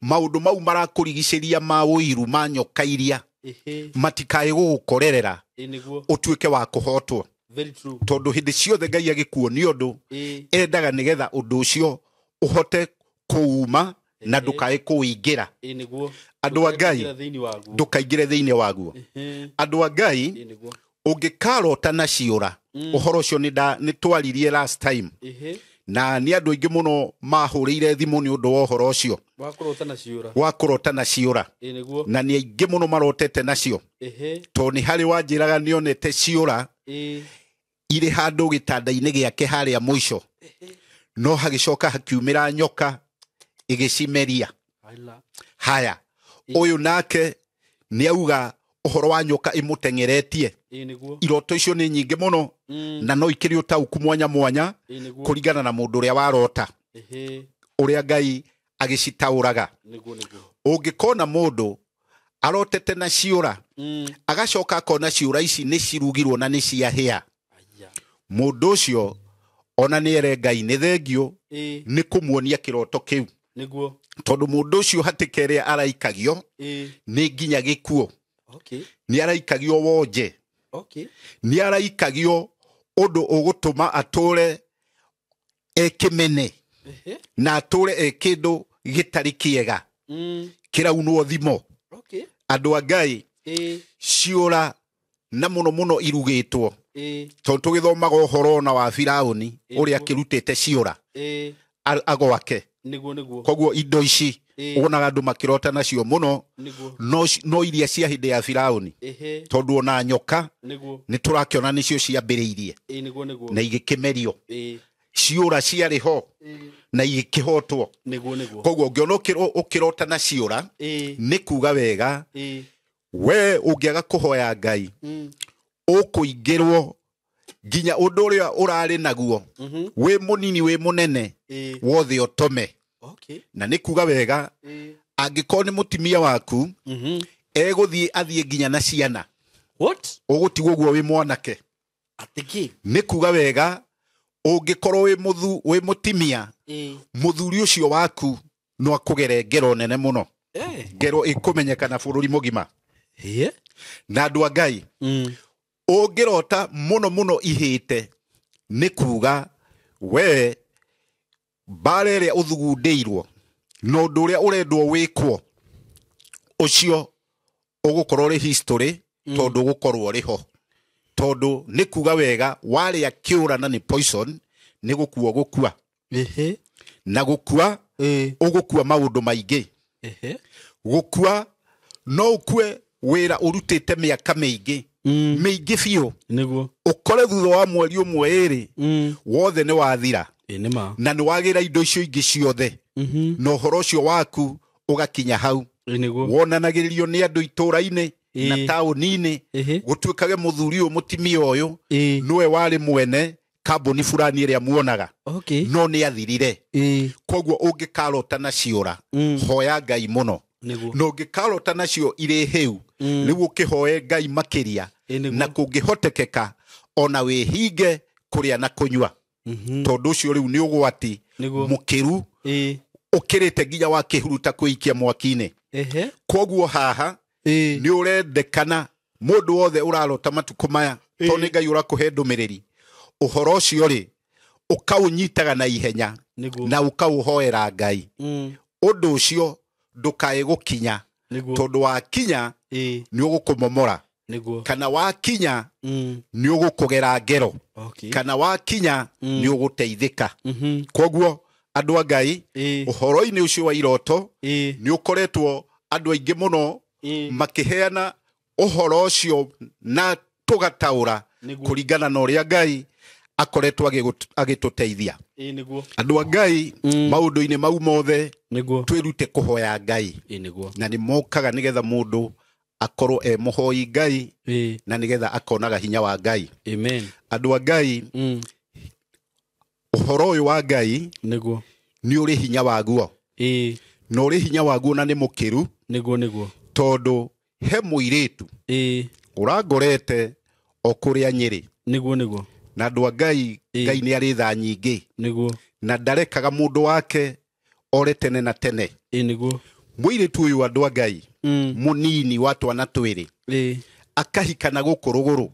maũndũ mau marakũrigicĩria ma ũiru ma nyoka iria. Ehe. Matikae gũgũkorerera. Ĩĩ nĩguo. Ũtuĩke wa kũhotwo. Very true. Tondũ hĩndĩ ciothe Ngai agĩkuonia ũndũ. Ĩĩ. Endaga nĩgetha ũndũ ũcio ũhote kũuma na ndũkae kũingĩra. Ĩĩ nĩguo. Andũ a Ngai, Ndũkaingĩre thĩinĩ waguo. ndũkaingĩre thĩinĩ waguo. Ehe. Andũ a Ngai, Ĩĩ nĩguo. ũngĩkarota na ciũra. Ũhoro ũcio nĩ twaririe last time. Ehe. Na nĩ andũ aingĩ mũno mahũrĩire thimũ nĩ ũndũ wa ũhoro ũcio. Wa kũrota na ciũra. Wa kũrota na ciũra. Ĩĩ nĩguo. Na nĩ aingĩ mũno marotete nacio. Ehe. Tondũ nĩ harĩ wanjĩraga nĩonete ciũra. Ĩĩ. Irĩ handũ gĩtanda-inĩ gĩake harĩa mũico. No hagĩcoka hakiumĩra nyoka ĩgĩcimeria. Haila. Haya. Ũyũ nake nĩauga ũhoro wa nyoka ĩmũteng'eretie. Ĩĩ nĩguo. Iroto icio nĩ nyingĩ mũno. Na no ikĩrĩ ũtaũku mwanya mwanya. Ĩĩ nĩguo. Kũringana na mũndũ ũrĩa warota. Ehe. Ũrĩa Ngai agĩcitaũraga. Nĩguo nĩguo. Ũngĩkona mũndũ arotete na ciũra. Agacoka akona ciũra ici nĩ cirugirwo na nĩ ciahĩa. Aya. Mũndũ ũcio ona nĩ ere Ngai nĩ thengio. Ĩĩ. Nĩ kũmuonia kĩroto kĩu. Nĩguo. Tondũ mũndũ ũcio hatĩka ĩrĩa araikagio. Ĩĩ. Nĩ nginya gĩkuũ. Okay. Nĩ araikagio wonje. Okay. Nĩ araikagio ũndũ ũgũtũma atũre e kĩmene. Ehe. Na atũre e kĩndũ gĩtarĩ kĩega. Kĩraunwo thimo. Okay. Andũ a Ngai. Ĩĩ. Ciũra na mũno mũno irugĩtwo. Ĩĩ. Tondũ tũgĩthomaga ũhoro ona wa Firaũni ũrĩa akĩrutĩte ciũra. Ĩĩ. Agwake. Nĩguo nĩguo. Koguo indo ici wonaga andũ makĩrota nacio mũno. Nĩguo. No iria cia hĩndĩ ya Firaũni. Ehe. Tondũ ona nyoka. Nĩguo. Nĩ tũrakĩona nĩcio ciambĩrĩirie. Ĩĩ nĩguo nĩguo. Na igĩkĩmerio. Ĩĩ. Ciũra ciarĩ ho. Ĩĩ. Na igĩkĩhotwo. Nĩguo nĩguo. Koguo ũngĩona ũkĩrota na ciũra. Ĩĩ. Nĩ kuga wega. Ĩĩ. We ũngĩaga kũhoya Ngai. Ũkũingĩrwo nginya ũndũ ũrĩa ũrarĩ naguo. Wĩ mũnini wĩ mũnene. Ĩĩ. Wothe ũtome. Okay. Na nĩ kuga wega. Ĩĩ. Angĩkorwo nĩ mũtumia waku. Egũthiĩ athiĩ nginya na ciana. What? Ũgũtigwo ũguo wĩ mwanake. Atĩ kĩ? Nĩ kuga wega. Ũngĩkorwo wĩ mũtimia. Ĩĩ. Mũthuri ũcio waku no akũgere ngero nene mũno. Eh. Ngero ĩkũmenyekana bũrũri mũgima. Ĩĩ. Na andũ a Ngai. Ũngĩrota mũno mũno ihĩte nĩ kuga we mbara ĩrĩa ũthugundĩirwo na ũndũ ũrĩa ũrendwo wĩkwo ũcio ũgũkorwo ũrĩ history tondũ ũgũkorwo ũrĩ ho. Tondũ nĩ kuga wega warĩa kĩũra na nĩ poison nĩ gũkua ũgũkua. Ehe. Na gũkua ũgũkua maũndũ maingĩ. Ehe. Gũkua no ũkue wĩra ũrutĩte mĩaka mĩingĩ. Mĩingĩ biũ. Nĩguo. Ũkore thutha wa mweri ũmwe ĩrĩ. Wothe nĩ wathira. Ĩĩ nĩ ma. Na nĩ wagĩra indo icio ingĩ ciothe. Na ũhoro ũcio waku ũgakinya hau. Ĩĩ nĩguo. Wonanagĩrĩrio nĩ andũ itũũra-inĩ na taũni-inĩ. Gũtuĩkage mũthuri ũyũ mũtimia ũyũ nĩwe warĩ mwene kambuni fulani ĩrĩa muonaga. Okay. No nĩ athirire. Koguo ũngĩkarota na ciũra, hoya Ngai mũno. Nĩguo. Na ũngĩkarota nacio irĩ hĩu, rĩu ũkĩhoe Ngai makĩria. Na kũngĩhotekeka ona wĩhinge kũrĩa na kũnyua. Tondũ ũcio rĩu nĩ ũgwati Nĩguo. mũkĩru. Ũkĩrĩte nginya wa kĩhuruta kwĩikia mwaki-inĩ. Koguo haha nĩ ũrendekana mũndũ wothe ũrarota matukũ maya tondũ nĩ Ngai ũrakũhe ndũmĩrĩri, ũhoro ũcio rĩ ũkaũnyitaga na ihenya na ũkaũhoera Ngai. Ũndũ ũcio ndũkae gũkinya, tondũ wakinya nĩ ũgũkũmomora, kana wakinya nĩ ũgũkũgera ngero, kana wakinya nĩ ũgũteithĩka. Koguo andũ a Ngai, ũhoro-inĩ ũcio wa iroto nĩ ũkoretwo andũ aingĩ mũno makĩheana ũhoro ũcio na tũgataũra kũringana na ũrĩa Ngai akoretwo agĩtũteithia. Andũ a Ngai, maũndũ-inĩ mau mothe twĩrute kũhoya Ngai, na nĩ mokaga nĩgetha mũndũ akorwo e mũhoi Ngai, na nĩgetha akonaga hinya wa Ngai. Amen. Andũ a Ngai, ũhoro ũyũ wa Ngai nĩ ũrĩ hinya waguo, na ũrĩ hinya waguo na nĩ mũkĩru. Nĩguo. Tondũ he mũirĩtu ũrangorete o kũrĩa Nyĩrĩ. Nĩguo. Na andũ a Ngai, Ngai nĩ arĩ tha nyingĩ. Nĩguo. Na ndarekaga mũndũ wake ore tene na tene. Nĩguo. Mũirĩtu ũyũ andũ a Ngai, mũnini wa twana twĩrĩ, akahika na gũkũ rũgũrũ.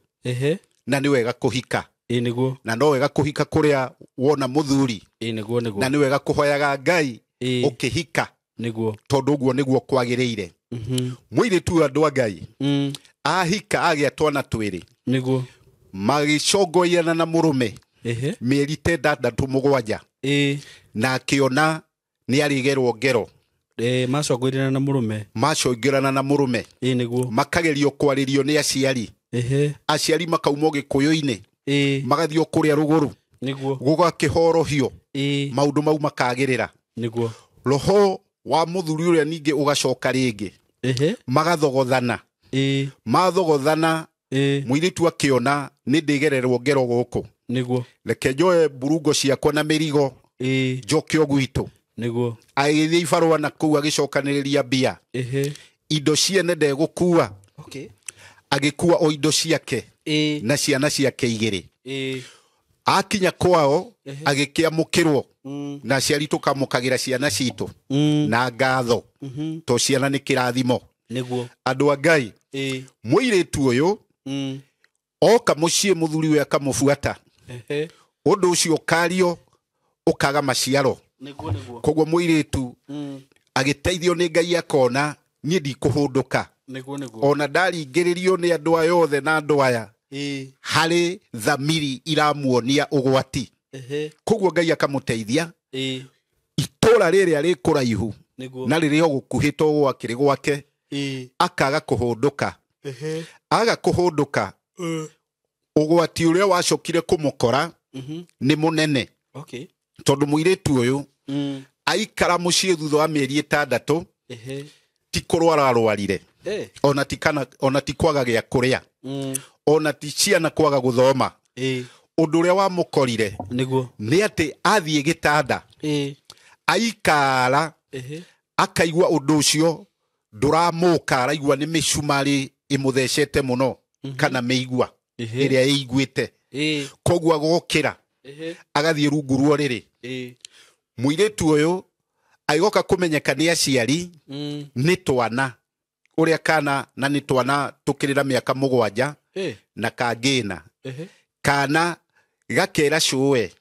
Na nĩ wega kũhika. Nĩguo. Na no wega kũhika kũrĩa wona mũthuri. Nĩguo. Na nĩ wega kũhoyaga Ngai ũkĩhika. Nĩguo. Tondũ ũguo nĩguo kwagĩrĩire. Mũirĩtu ũyũ andũ a Ngai, ahika agĩa twana twĩrĩ. Nĩguo. Magĩcongoiana na mũrũme mĩeri ta ĩtandatũ mũgwanja. Na akĩona nĩ arĩgerwo ngero. Macongoirana na mũrũme. Macongoirana na mũrũme. Nĩguo. Makagerio kwarĩrio nĩ aciari. Aciari makauma Gĩkũyũ-inĩ. Magathiĩ o kũrĩa rũgũrũ. Nĩguo. Gũgakĩhorohio. Maũndũ mau makagĩrĩra. Nĩguo. Roho wa mũthuri ũrĩa ningĩ ũgacoka rĩngĩ. Magathogothana. Mathogothana, mũirĩtu akĩona nĩ ndĩgererwo ngero gũkũ. Nĩguo. Reke njoe mburungo ciakwa na mĩrigo. Njoke o gwitũ. Nĩguo. Agĩthiĩ ibarũa na kũu agĩcokanĩrĩria mbia. Indo ciene ndegũkua. Agĩkua o indo ciake na ciana ciake igĩrĩ. Akinya kwao agĩkĩamũkĩrwo na aciari tũkamũkagĩra ciana citũ na ngatho, to ciana nĩ kĩrathimo. Nĩguo. Andũ a Ngai, mũirĩtu ũyũ oka mũciĩ mũthuri we akamũbuata. Ũndũ ũcio ũkario ũkaga maciaro. Nĩguo. Koguo mũirĩtu agĩteithio nĩ Ngai akona niĩ ndikũhũndũka. Nĩguo. Ona ndaringĩrĩrio nĩ andũ aya othe na andũ aya harĩ thamiri iramuonia ũgwati. Koguo Ngai akamũteithia. Itũra rĩrĩa rĩ kũraihu na rĩrĩa gũkuhĩ to gwakĩrĩ gwake, akaga kũhũndũka. Aga kũhũndũka, ũgwati ũrĩa wacokire kũmũkora nĩ mũnene. Tondũ mũirĩtu ũyũ aikara mũciĩ thutha wa mĩeri ĩtandatũ, ti kũrwara arwarire, ona ti kwaga gĩa kũrĩa, ona ti ciana kwaga gũthoma. Ũndũ ũrĩa wamũkorire Nĩguo. nĩ atĩ athiĩ gĩtanda, aikara, akaigua ũndũ ũcio ndũramũka, araigua nĩ mĩcumarĩ ĩmũthecete mũno, kana mĩigua ĩrĩa ĩiguĩte. Koguo agokĩra, agathiĩ rungu rwa ũrĩrĩ. Mũirĩtu ũyũ agĩgoka kũmenyeka nĩ aciari nĩ twana ũrĩa kana na nĩ twana tũkĩrĩra mĩaka mũgwanja na kangĩna. Kana gakera cũwe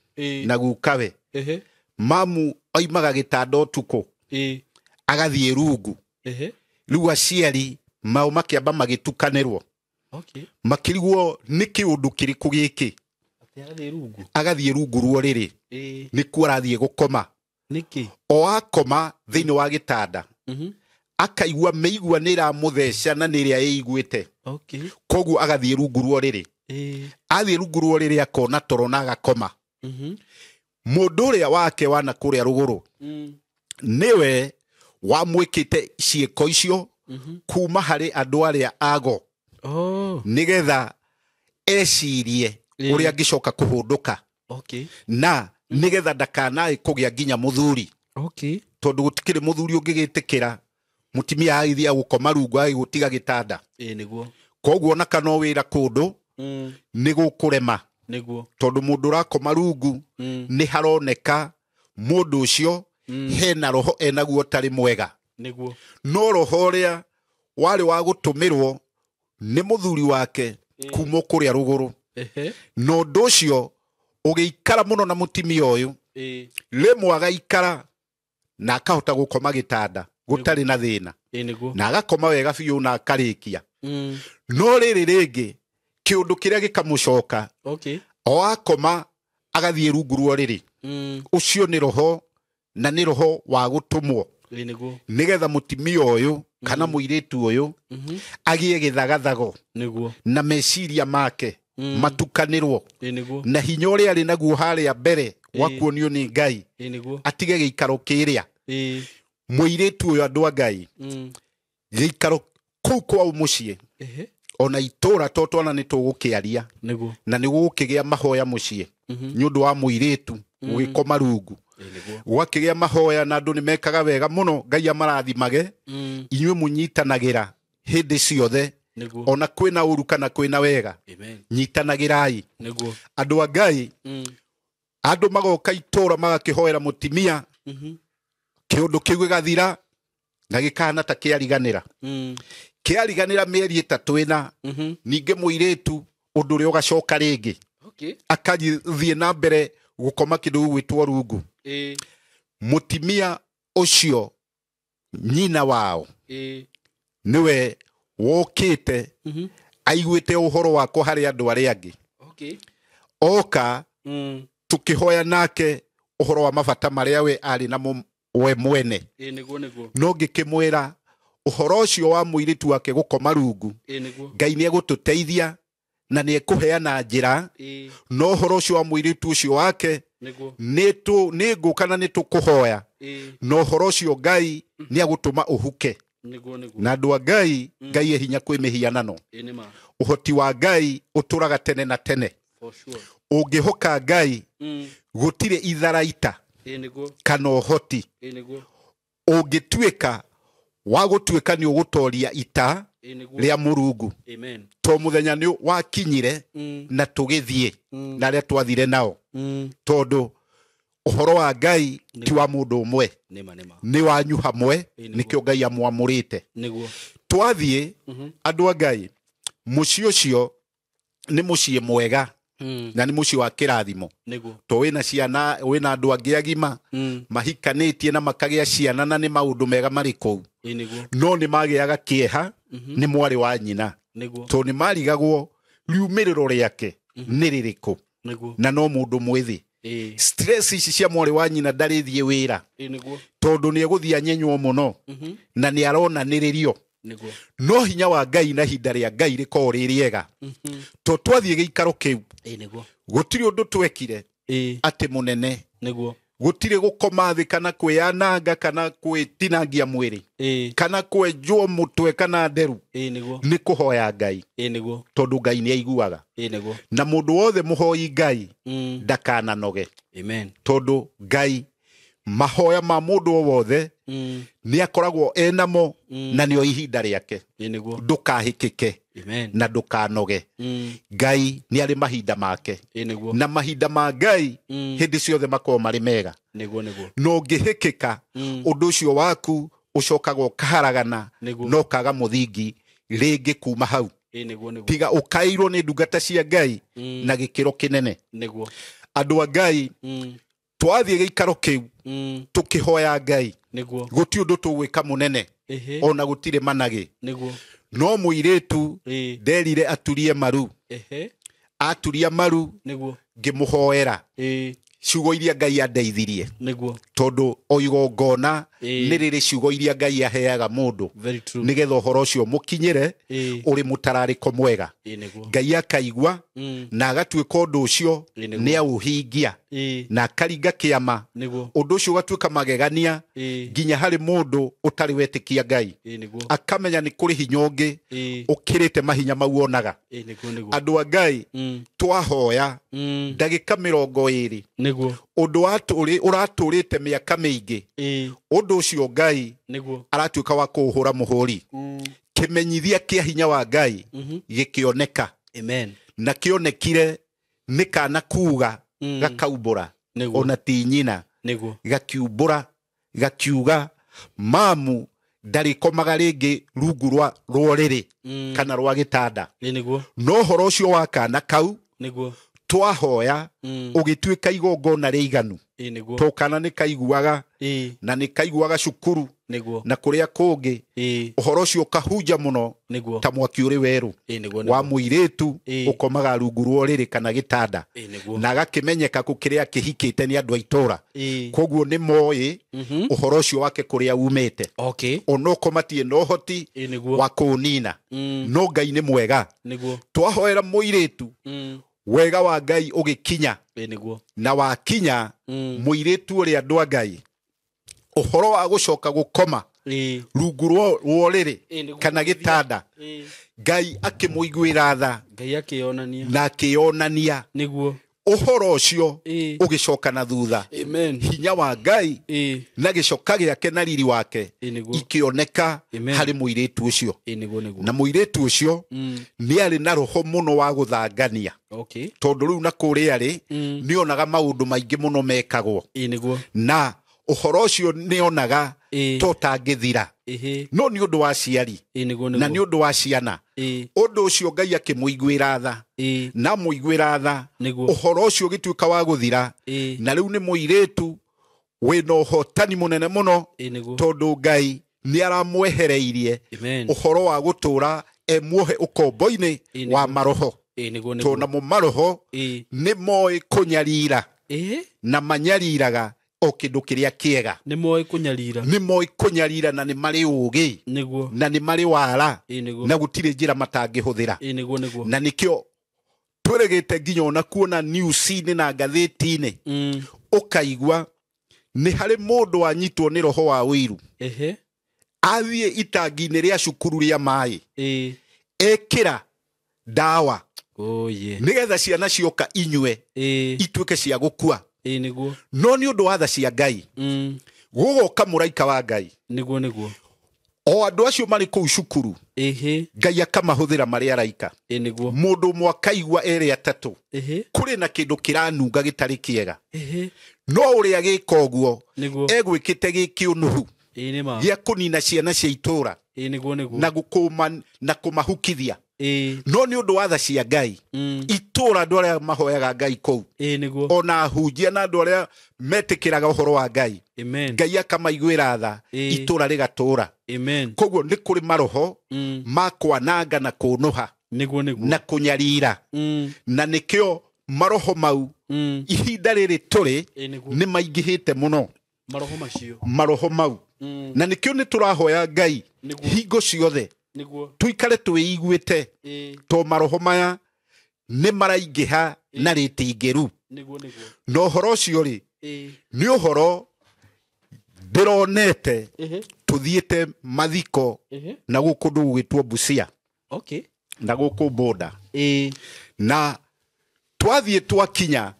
na gukawe. Mamu oimaga gĩtanda ũtukũ, agathiĩ rungu. Rĩu aciari mao makĩamba magĩtukanĩrwo. Makĩrigwo nĩ kĩũndũ kĩrĩkũ gĩkĩ. Agathiĩ rungu rwa ũrĩrĩ. Nĩkuo arathiĩ gũkoma. Nĩkĩ? O akoma thĩinĩ wa gĩtanda, akaigua mĩigua nĩ ĩramũtheca na nĩ ĩrĩa ĩiguĩte. Koguo agathiĩ rungu rwa ũrĩrĩ. Athiĩ rungu rwa ũrĩrĩ akona toro na agakoma. Mũndũ ũrĩa wake wana kũrĩa rũgũrũ, nĩwe wamwĩkĩte ciĩko icio kuma harĩ andũ arĩa ago. Nĩgetha ecirie ũrĩa angĩcoka kũhũndũka. Na nĩgetha ndakanae kũgĩa nginya mũthuri. Tondũ gũtikĩrĩ mũthuri ũngĩgĩtĩkĩra mũtumia agĩthiĩ gũkoma rungu agĩgũtiga gĩtanda. Nĩguo. Koguo ona kana wĩra kũndũ, nĩ gũkũrema. Nĩguo. Tondũ mũndũ ũrakoma rungu, nĩ haroneka mũndũ ũcio Hena roho enaguo ũtarĩ mwega. Nĩguo. No roho ũrĩa warĩ wa gũtũmĩrwo nĩ mũthuri wake kuma kũrĩa rũgũrũ. Na ũndũ ũcio ũgĩikara mũno na mũtumia ũyũ. Rĩmwe agaikara na akahota gũkoma gĩtanda gũtarĩ na thĩna. Nĩguo. Na agakoma wega biũ na akarĩkia. No rĩrĩ rĩngĩ kĩũndũ kĩrĩa gĩkamũcoka. O akoma agathiĩ rungu rwa ũrĩrĩ. Ũcio nĩ roho na nĩ roho wa gũtũmwo. Nĩguo. Nĩgetha mũtumia ũyũ kana mũirĩtu ũyũ agĩe gĩthagathago. Nĩguo. Na meciria make matukanĩrwo. Nĩguo. Na hinya ũrĩa arĩ naguo harĩa mbere wa kuonio nĩ Ngai. Nĩguo. Atige gĩikaro kĩrĩa. Mũirĩtu ũyũ andũ a Ngai. Gĩikaro kũu kwao mũciĩ. Ona itũra to twana nĩ tũgũkĩaria. Nĩguo. Na nĩ gũgũkĩgĩa mahoya mũciĩ. Nĩ ũndũ wa mũirĩtu gũgĩkoma rungu. Nĩguo. Gwakĩgĩa mahoya na andũ nĩ mekaga wega mũno Ngai amarathimage. Inyuĩ mũnyitanagĩra hĩndĩ ciothe. Nĩguo. Ona kwĩna ũru kana kwĩna wega. Amen. Nyitanagĩrai. Nĩguo. Andũ a Ngai. Andũ magoka itũra magakĩhoera mũtimia. Kĩũndũ kĩu gĩgathira na gĩkahana ta kĩariganĩra. Kĩariganĩra mĩeri 3 ĩna. Ningĩ mũirĩtu ũndũ ũrĩa ũgacoka rĩngĩ. Akathiĩ na mbere gũkoma kĩndũ gĩgwĩtwo rungu. Mũtimia ũcio nyina wao nĩwe wokĩte aiguĩte ũhoro wakwa harĩ andũ arĩa angĩ. Oka tũkĩhoya nake ũhoro wa mabata marĩa we arĩ namo we mwene. Nĩguo nĩguo. No ngĩkĩmwĩra ũhoro ũcio wa mũirĩtu wake gũkoma rungu. Nĩguo. Ngai nĩegũtũteithia na nĩekũheana njĩra. No ũhoro ũcio wa mũirĩtu ũcio wake Nĩguo. nĩ ngũka na nĩtũkũhoya. No ũhoro ũcio Ngai nĩagũtũma ũhuke. Nĩguo nĩguo. Na andũ a Ngai, Ngai e hinya kwĩ mĩhianano. Nĩma. Ũhoti wa Ngai ũtũraga tene na tene. For sure. Ũngĩhoka Ngai gũtirĩ itharaita Nĩguo. kana ũhoti. Nĩguo. Ũngĩtuĩka wa gũtuĩka nĩ ũgũtoria ita Nĩguo. rĩa Mũrungu. Amen. To mũthenya nĩ wakinyire na tũgĩthiĩ na arĩa twathire nao. Tondũ ũhoro wa Ngai ti wa mũndũ ũmwe. Nĩma nĩma. Nĩ wanyu hamwe Nĩguo. nĩkĩo Ngai amwamũrĩte. Nĩguo. Twathiĩ andũ a Ngai mũciĩ ũcio nĩ mũciĩ mwega na nĩ mũciĩ wa kĩrathimo. Nĩguo. To wĩna ciana wĩna andũ angĩ agima mahikanĩtie na makagĩa ciana na nĩ maũndũ mega marĩ kũu. Nĩguo. No nĩ magĩaga kĩeha nĩ mwarĩ wa nyina. Nĩguo. To nĩ marigagwo riumĩrĩro rĩake nĩ rĩrĩkũ. Nĩguo. Na no mũndũ mwĩthĩ. Stress ici cia mwarĩ wa nyina ndarĩthiĩ wĩra. Nĩguo. Tondũ nĩ egũthiĩ anyenywo mũno na nĩ aronanĩrĩrio. Nĩguo. No hinya wa Ngai na ihinda rĩa Ngai rĩkoragwo rĩ rĩega. To twathiĩ gĩikaro kĩu Nĩguo. gũtirĩ ũndũ twekire atĩ mũnene. Nĩguo. Gũtirĩ gũkoma thĩ kana kwĩyananga kana kwĩtinangia mwĩrĩ kana kwenjwo mũtwe kana nderu. Nĩguo. Nĩ kũhoya Ngai. Nĩguo. Tondũ Ngai nĩ aiguaga. Nĩguo. Na mũndũ wothe mũhoi Ngai ndakananoge. Amen. Tondũ Ngai mahoya ma mũndũ o wothe nĩ akoragwo enamo na nĩo ihinda rĩake. Nĩguo. Ndũkahĩkĩke Amen. na ndũkanoge. Ngai nĩ arĩ mahinda make. Nĩguo. Na mahinda ma Ngai hĩndĩ ciothe makoragwo marĩ mega. Nĩguo nĩguo. No ũngĩhĩkĩka ũndũ ũcio waku ũcokaga ũkaharagana Nĩguo. na ũkaga mũthingi rĩngĩ kuma hau. Nĩguo nĩguo. Tiga ũkairwo nĩ ndungata cia Ngai na gĩkĩro kĩnene. Nĩguo. Andũ a Ngai twathiĩ gĩikaro kĩu tũkĩhoya Ngai. Nĩguo. Gũtirĩ ũndũ tũgwĩka mũnene ona gũtirĩ managĩ. Nĩguo. No mũirĩtu nderire aturie maru. Aturia maru Nĩguo. ngĩmũhoera. Ciugo iria Ngai andeithirie. Nĩguo. Tondũ o igongona nĩ rĩrĩ ciugo iria Ngai aheaga mũndũ. Very true. Nĩgetha ũhoro ũcio mũkinyĩre ũrĩ mũtararĩko mwega. Nĩguo. Ngai akaigua na agatuĩka ũndũ ũcio Nĩguo. nĩ aũhingia na akaringa kĩama. Nĩguo. Ũndũ ũcio ũgatuĩka magegania nginya harĩ mũndũ ũtarĩ wetĩkia Ngai. Nĩguo. Akamenya nĩ kũrĩ hinya ũngĩ ũkĩrĩte mahinya mau onaga. Nĩguo nĩguo. Andũ a Ngai twahoya ndagĩka 20 Nĩguo. ũndũ ũratũrĩte mĩaka mĩingĩ ũndũ ũcio Ngai Nĩguo. aratuĩka wa kũũhũra mũhũri. Kĩmenyithia kĩa hinya wa Ngai gĩkĩoneka. Amen. Na kĩonekire nĩ kana kuga gakaumbũra. Nĩguo. Ona ti nyina Nĩguo. gakiumbũra Gakiuga mamu ndarĩkomaga rĩngĩ rungu rwa rũrĩrĩ kana rwa gĩtanda. Nĩguo. No ũhoro ũcio wa kana kau nĩguo twahoya ũgĩtuĩka igongona rĩiganu. Nĩguo. To kana nĩ kaiguaga na nĩ kaiguaga cukuru nĩguo na kũrĩa kũngĩ. Ũhoro ũcio ũkahunja mũno nĩguo ta mwaki ũrĩ werũ nĩguo wa mũirĩtu ũkomaga rungu rwa ũrĩrĩ kana gĩtanda nĩguo na agakĩmenyeka kũ kĩrĩa kĩhikĩte nĩ andũ a itũra. Koguo nĩ moĩ ũhoro ũcio wake kũrĩa umĩte. Okay. Onoko matirĩ na ũhoti nĩguo wa kũũnina. No Ngai nĩ mwega. Nĩguo twahoera mũirĩtu wega wa Ngai ũgĩkinya. Nĩguo na wakinya mũirĩtu ũrĩa andũ a Ngai ũhoro wa gũcoka gũkoma rungu rwa ũrĩrĩ kana gĩtanda Ngai akĩmũiguĩra tha. Ngai akĩonania na akĩonania. Nĩguo ũhoro ũcio ũgĩcoka na thutha. Amen. Hinya wa Ngai na gĩcoka gĩake na riri wake ikĩoneka harĩ mũirĩtu ũcio. Nĩguo nĩguo. Na mũirĩtu ũcio nĩ arĩ na roho mũno wa gũthangania. Okay. Tondũ rĩu na kũrĩa rĩ nĩonaga maũndũ maingĩ mũno mekagwo. Nĩguo. Na ũhoro ũcio nĩonaga to tangĩthira. No nĩ ũndũ wa aciari na nĩ ũndũ wa ciana. Ũndũ ũcio Ngai akĩmũiguĩra tha. Na mũiguĩra tha ũhoro ũcio ũgĩtuĩka wa gũthira. Na rĩu nĩ mũirĩtu wĩna ũhotani mũnene mũno tondũ Ngai nĩ aramwehereirie ũhoro wa gũtũra e muohe ũkombo-inĩ wa maroho. Tondũ namo maroho nĩ moĩ kũnyarira na manyariraga o kĩndũ kĩrĩa kĩega. Nĩ moĩ kũnyarira. Nĩ moĩ kũnyarira na nĩ marĩ ũũgĩ. Nĩguo. Na nĩ marĩ wara. Nĩguo. Na gũtirĩ njĩra matangĩhũthĩra. Nĩguo nĩguo. Na nĩkĩo twĩrĩgĩte nginya ona kuona news-inĩ na ngathĩti-inĩ ũkaigua nĩ harĩ mũndũ wanyitwo nĩ roho wa ũiru. Athiĩ itangi-inĩ rĩa cukuru rĩa maĩ. Ekĩra ndawa. Nĩgetha ciana cioka inyue ituĩke cia gũkua. Nĩguo. No nĩ ũndũ wa tha cia Ngai gũgoka mũraika wa Ngai. Nĩguo nĩguo. O andũ acio marĩ kũu cukuru Ngai akamahũthĩra marĩ araika. Nĩguo. Mũndũ ũmwe akaigua erĩ atatũ kũrĩ na kĩndũ kĩranunga gĩtarĩ kĩega. No ũrĩa gĩka ũguo egwĩkĩte gĩkĩũnũhu gĩa kũnina ciana cia itũra Nĩguo nĩguo. na gũkũma na kũmahukithia. No nĩ ũndũ wa tha cia Ngai itũra andũ arĩa mahoyaga Ngai kũu nĩguo. Ona ahunjia na andũ arĩa metĩkĩraga ũhoro wa Ngai. Amen. Ngai akamaiguĩra tha itũra rĩgatũra. Amen. Koguo nĩ kũrĩ maroho ma kwananga na kũnũha Nĩguo nĩguo. na kũnyarira. Na nĩkĩo maroho mau ihinda rĩrĩ tũrĩ nĩ maingĩhĩte mũno. Maroho macio. Maroho mau. Na nĩkĩo nĩ tũrahoya Ngai hingo ciothe nĩguo tuikare twĩiguĩte to maroho maya nĩ maraingĩha na rĩtingĩru. Nĩguo nĩguo. Na ũhoro ũcio rĩ nĩ ũhoro ndĩronete tũthiĩte mathiko na gũkũ ndũ gũgĩtwo Busia. Okay. Na gũkũ Boda. Na twathiĩ twakinya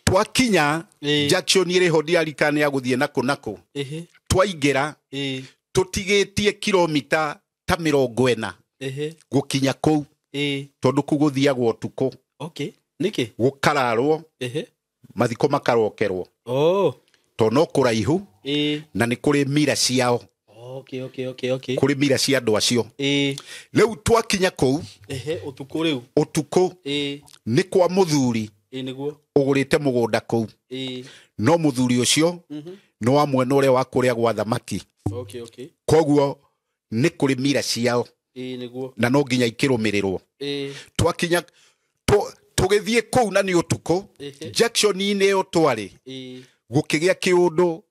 twakinya junction ĩrĩ ho ndiarikana ya gũthiĩ nakũ nakũ. Twaingĩra tũtigĩtie kilomita ta 40 gũkinya kũu tondũ kũu gũthiagwo ũtukũ. Okay. Nĩkĩ? Gũkararwo mathiko makarokerwo. Tondũ no kũraihu na nĩ kũrĩ mira ciao. Okay, okay, okay, okay. Kũrĩ mira cia andũ acio. Rĩu twakinya kũu ũtukũ rĩu. Ũtukũ nĩ kwa mũthuri Nĩguo. ũgũrĩte mũgũnda kũu. No mũthuri ũcio nĩ wa mwena ũrĩa wa kũrĩa gwa thamaki. Okay, okay. Koguo nĩ kũrĩ mira ciao. Nĩguo. Na no nginya ikĩrũmĩrĩrwo. Twakinya tũgĩthiĩ kũu na nĩ ũtukũ junction-inĩ ĩyo twarĩ gũkĩgĩa kĩũndũ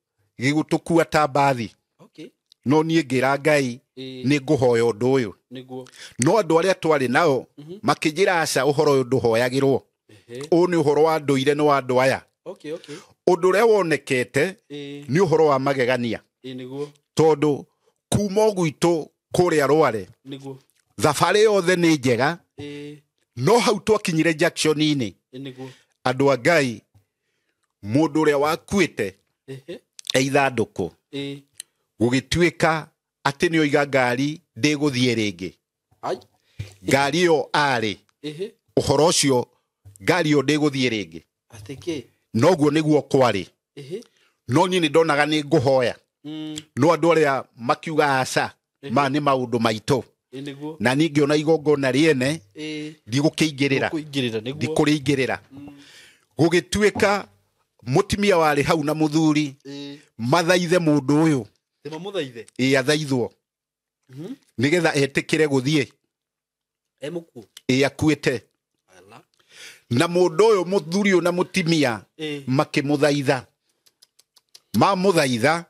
gĩgũtũkua ta mbathi. Okay. No niĩ ngĩra Ngai nĩ ngũhoya ũndũ ũyũ. Nĩguo. No andũ arĩa twarĩ nao makĩnjĩra aca ũhoro ũyũ ndũhoyagĩrwo. Ũyũ nĩ ũhoro wa ndũire nĩ wa andũ aya. Okay, okay. Ũndũ ũrĩa wonekete nĩ ũhoro wa magegania. Nĩguo. Tondũ kuma gwitũ kũrĩa Rware Nĩguo. thabarĩ yothe nĩ njega. No hau twakinyire junction-inĩ Nĩguo. andũ a Ngai mũndũ ũrĩa wakuĩte e ithandũkũ gũgĩtuĩka atĩ nĩ oiga ngari ndĩgũthiĩ rĩngĩ. Ngari ĩyo arĩ ũhoro ũcio ngari ĩyo ndĩgũthiĩ rĩngĩ. Atĩ kĩ? Noguo nĩguo kwarĩ. No niĩ nĩ ndonaga nĩ ngũhoya. No andũ arĩa makiuga aca ma nĩ maũndũ maitũ. Na niĩ ngĩona igongona rĩene ndigũkĩingĩrĩra. Ndikũrĩingĩrĩra. Gũgĩtuĩka mũtumia warĩ hau na mũthuri mathaithe mũndũ ũyũ. Ĩ athaithwo. Nĩgetha etĩkĩre gũthiĩ. Ĩ akuĩte. Na mũndũ ũyũ mũthuri ũyũ na mũtumia makĩmũthaitha. Mamũthaitha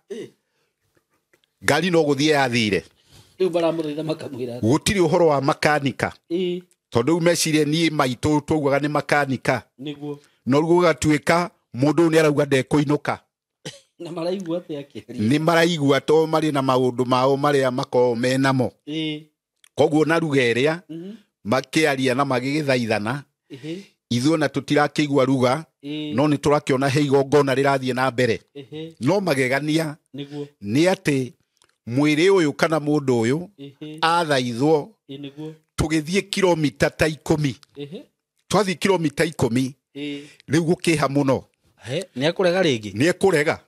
ngari no gũthiĩ yathire. Gũtirĩ ũhoro wa makanika. Tondũ rĩu meciria niĩ maitũ twaugaga nĩ makanika. No rĩu gũgatuĩka mũndũ ũyũ nĩ arauga ndekũinũka. Na maraigua atĩa akĩaria? Nĩ maraigua to marĩ na maũndũ mao marĩa makoragwo menamo. Koguo na ruga ĩrĩa makĩaria na magĩgĩthaithana ithuĩ ona tũtirakĩigua ruga no nĩ tũrakĩona he igongona rĩrathiĩ na mbere. No magegania nĩ atĩ mwĩrĩ ũyũ kana mũndũ ũyũ athaithwo tũgĩthiĩ kilomita ta 10. Twathiĩ kilomita 10 rĩu gũkĩha mũno. Nĩ ekũrega rĩngĩ? Nĩ ekũrega.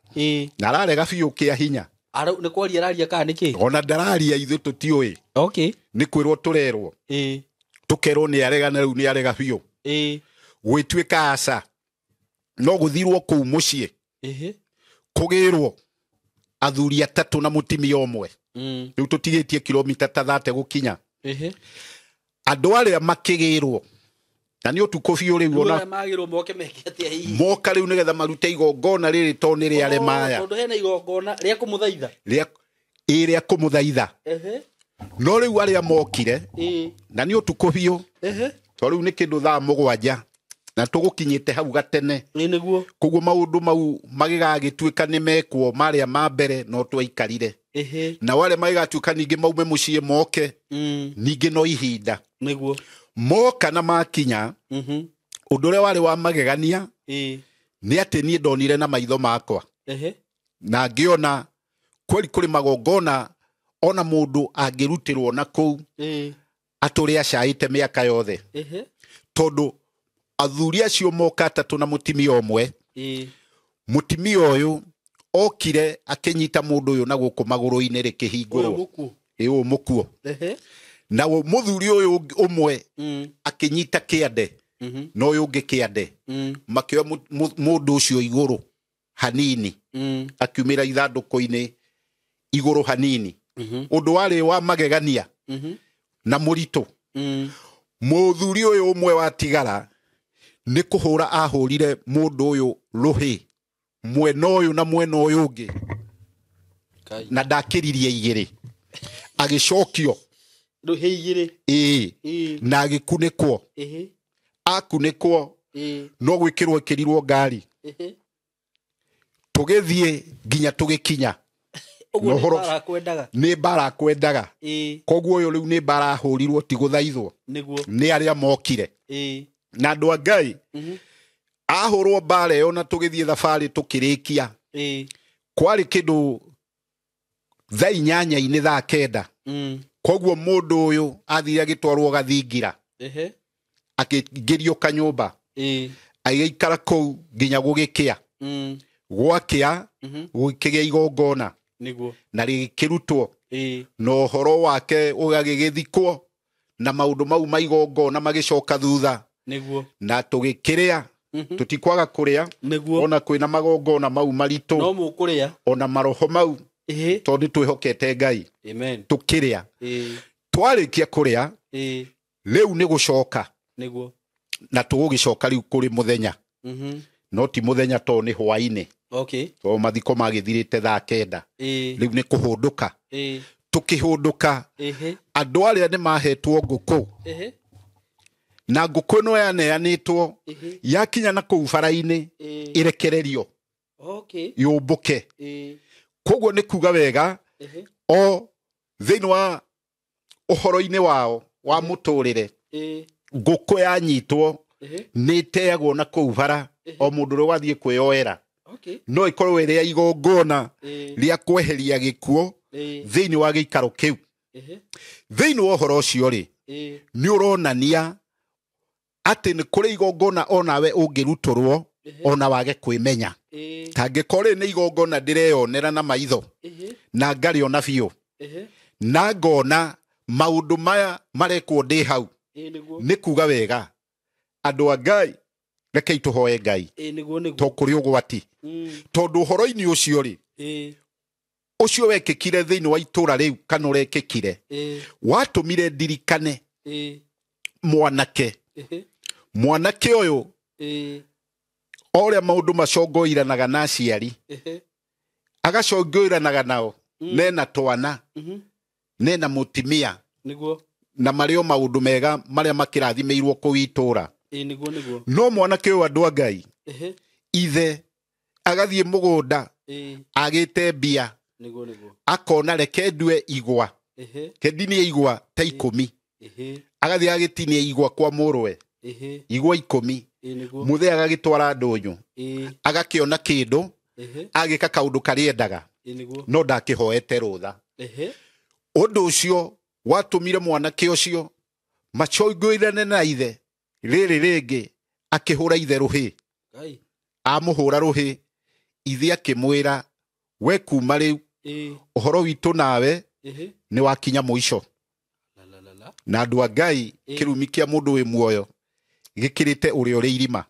Na ararega biũ kĩa hinya. Nĩ kwaria araria kana nĩkĩ? Ona ndararia ithuĩ tũtiũĩ. Nĩ kwĩrwo tũrerwo. Tũkerwo nĩ arega na rĩu nĩ arega biũ. Gwĩtuĩka aca no gũthirwo kũu mũciĩ. Kũgĩrwo athuri atatũ na mũtumia ũmwe. Rĩu tũtigĩtie kilomita ta 30 gũkinya. Andũ arĩa makĩgĩrwo na nĩ ũtukũ biũ rĩu ona magĩrwo moke meke atĩa hihi? Moka rĩu nĩgetha marute igongona rĩrĩ tondũ nĩ rĩarĩ maya. Tondũ hena igongona rĩa kũmũthaitha. Rĩa kũmũthaitha. No rĩu arĩa mokire na nĩ ũtukũ biũ tondũ rĩu nĩ kĩndũ thaa 7 na tũgũkinyĩte hau gatene. Koguo maũndũ mau magĩgagĩtuĩka nĩ mekwo marĩa ma mbere no twaikarire. Na arĩa magĩgatuĩka ningĩ maume mũciĩ moke ningĩ no ihinda. Moka na makinya ũndũ ũrĩa warĩ wa magegania nĩ atĩ niĩ ndonire na maitho makwa. Na ngĩona kweli kũrĩ magongona ona mũndũ angĩrutĩrwo na kũu atũrĩ acaĩte mĩaka yothe. Tondũ athuri acio moka atatũ na mũtumia ũmwe. Mũtumia ũyũ okire akĩnyita mũndũ ũyũ na gũkũ magũrũ-inĩ rĩkĩhingũrwo. Ũyũ mũkuo. Na mũthuri ũyũ ũmwe akĩnyita kĩande na ũyũ ũngĩ kĩande. Makĩoya mũndũ ũcio igũrũ hanini. Akiumĩra ithandũkũ-inĩ igũrũ hanini. Ũndũ warĩ wa magegania na mũritũ. Mũthuri ũyũ ũmwe watigara nĩ kũhũra ahũrire mũndũ ũyũ rũhĩ mwena ũyũ na mwena ũyũ ũngĩ. Na ndakĩririe igĩrĩ. Agĩcokio rũhĩ igĩrĩ. Na agĩkunĩkwo. Akunĩkwo no gwĩkĩrwo ĩkĩrirwo ngari. Tũgĩthiĩ nginya tũgĩkinya. Nĩ mbara kwendaga. Koguo ũyũ rĩu nĩ mbara ahũrirwo ti gũthaithwo. Nĩ arĩa mokire. Na andũ a Ngai ahũrwo mbara ĩyo na tũgĩthiĩ thabarĩ tũkĩrĩkia. Kwarĩ kĩndũ thaa 8 thaa 9. Koguo mũndũ ũyũ athire agĩtwarwo gathingira. Akĩingĩrio kanyũmba. Agĩikara kũu nginya gũgĩkĩa. Gwakĩa gũkĩgĩa igongona. Na rĩgĩkĩrutwo. Na ũhoro wake ũgagĩgĩthikwo na maũndũ mau ma igongona magĩcoka thutha. Na tũgĩkĩrĩa. Tũtikwaga kũrĩa. Ona kwĩna magongona mau maritũ. No mũkũrĩa. Ona maroho mau. Tondũ twĩhokete Ngai. Tũkĩrĩa. Twarĩkia kũrĩa. Rĩu nĩ gũcoka. Na tũgũgĩcoka rĩu kũrĩ mũthenya. No ti mũthenya tondũ nĩ hwaĩ-inĩ. Tondũ mathiko magĩthirĩte thaa 9. Rĩu nĩ kũhũndũka. Tũkĩhũndũka. Andũ arĩa nĩ mahetwo ngũkũ. Na ngũkũ ĩno yaneanĩtwo yakinya na kũu bara-inĩ ĩrekererio. Yũmbũke. Koguo nĩ kuga wega o thĩinĩ wa ũhoro-inĩ wao wa mũtũrĩre ngũkũ yanyitwo nĩ ĩteagwo na kũu bara o mũndũ ũrĩa wathiĩ kwĩyoera. No ĩkorwo ĩrĩ ya igongona rĩa kweheria gĩkuũ thĩinĩ wa gĩikaro kĩu. Thĩinĩ wa ũhoro ũcio rĩ nĩ ũronania atĩ nĩ kũrĩ igongona onawe ũngĩrutũrwo Ona wage kwĩmenya. Tangĩkorwo nĩ igongona ndĩreyonera na maitho na ngarĩona biũ na ngona maũndũ maya marekwo ndĩ hau, nĩ kuga wega andũ a Ngai rekei tũhoe Ngai to kũrĩ ũgwati. Tondũ ũhoro-inĩ ũcio rĩ, ũcio wekĩkire thĩinĩ wa itũra rĩu kana ũrekĩkire, watũmire ndirikane mwanake. Mwanake ũyũ ũrĩa maũndũ macongoiranaga na aciari, agacongoiranaga nao nena twana nena mũtimia na marĩ o maũndũ mega marĩa makĩrathimĩirwo kũu itũra. No mwanake ũyũ andũ a Ngai, ithe agathiĩ mũgũnda agĩte mbia, akona reke ndue igwa, kendinie igwa ta 10, agathiĩ agĩtinia igwa kwa mũrũwe, igwa 10, mũthee agagĩtwara ndũnyũ, agakĩona kĩndũ, agĩka kaũndũ karĩa endaga, no ndakĩhoete rũtha. Ũndũ ũcio watũmire mwanake ũcio macongoirane na ithe rĩrĩ rĩngĩ, akĩhũra ithe rũhĩ. Amũhũra rũhĩ, ithe akĩmwĩra we kuma rĩu ũhoro witũ nawe nĩ wakinya mũico. Na andũ a Ngai, kĩrumi kĩa mũndũ wĩ muoyo gĩkĩrĩte ũrĩa ũrĩ irima.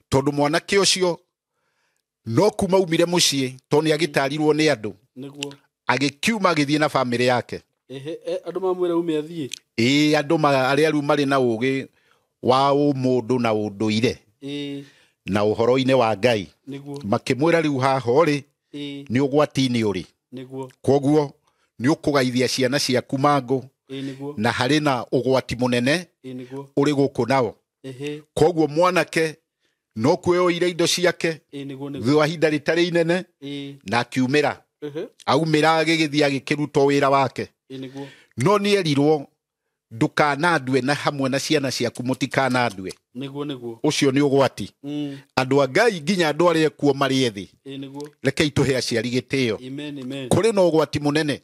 Tondũ mwanake ũcio no kuma aumire mũciĩ, tondũ nĩ agĩtarirwo nĩ andũ, agĩkiuma agĩthiĩ na bamĩrĩ yake. Andũ mamwĩra ume athiĩ. Ĩĩ, andũ arĩa rĩu marĩ na ũgĩ wa ũmũndũ na ũndũire na ũhoro-inĩ wa Ngai, makĩmwĩra rĩu haha ũrĩ nĩ ũgwati-inĩ ũrĩ, kwoguo nĩ ũkũgaithia ciana ciaku mangũ, na harĩ na ũgwati mũnene ũrĩ gũkũ nao. Kwoguo mwanake no kuoire indo ciake thutha wa ihinda rĩtarĩ inene, na akiumĩra. Aumĩra agĩgĩthiĩ agĩkĩruta wĩra wake. No nĩ erirwo ndũkanandue na hamwe na ciana ciaku mũtikanandue. Ũcio nĩ ũgwati. Andũ a Ngai nginya andũ arĩa kuo marĩ ethĩ, rekei tũhe aciari gĩtĩo. Kũrĩ na ũgwati mũnene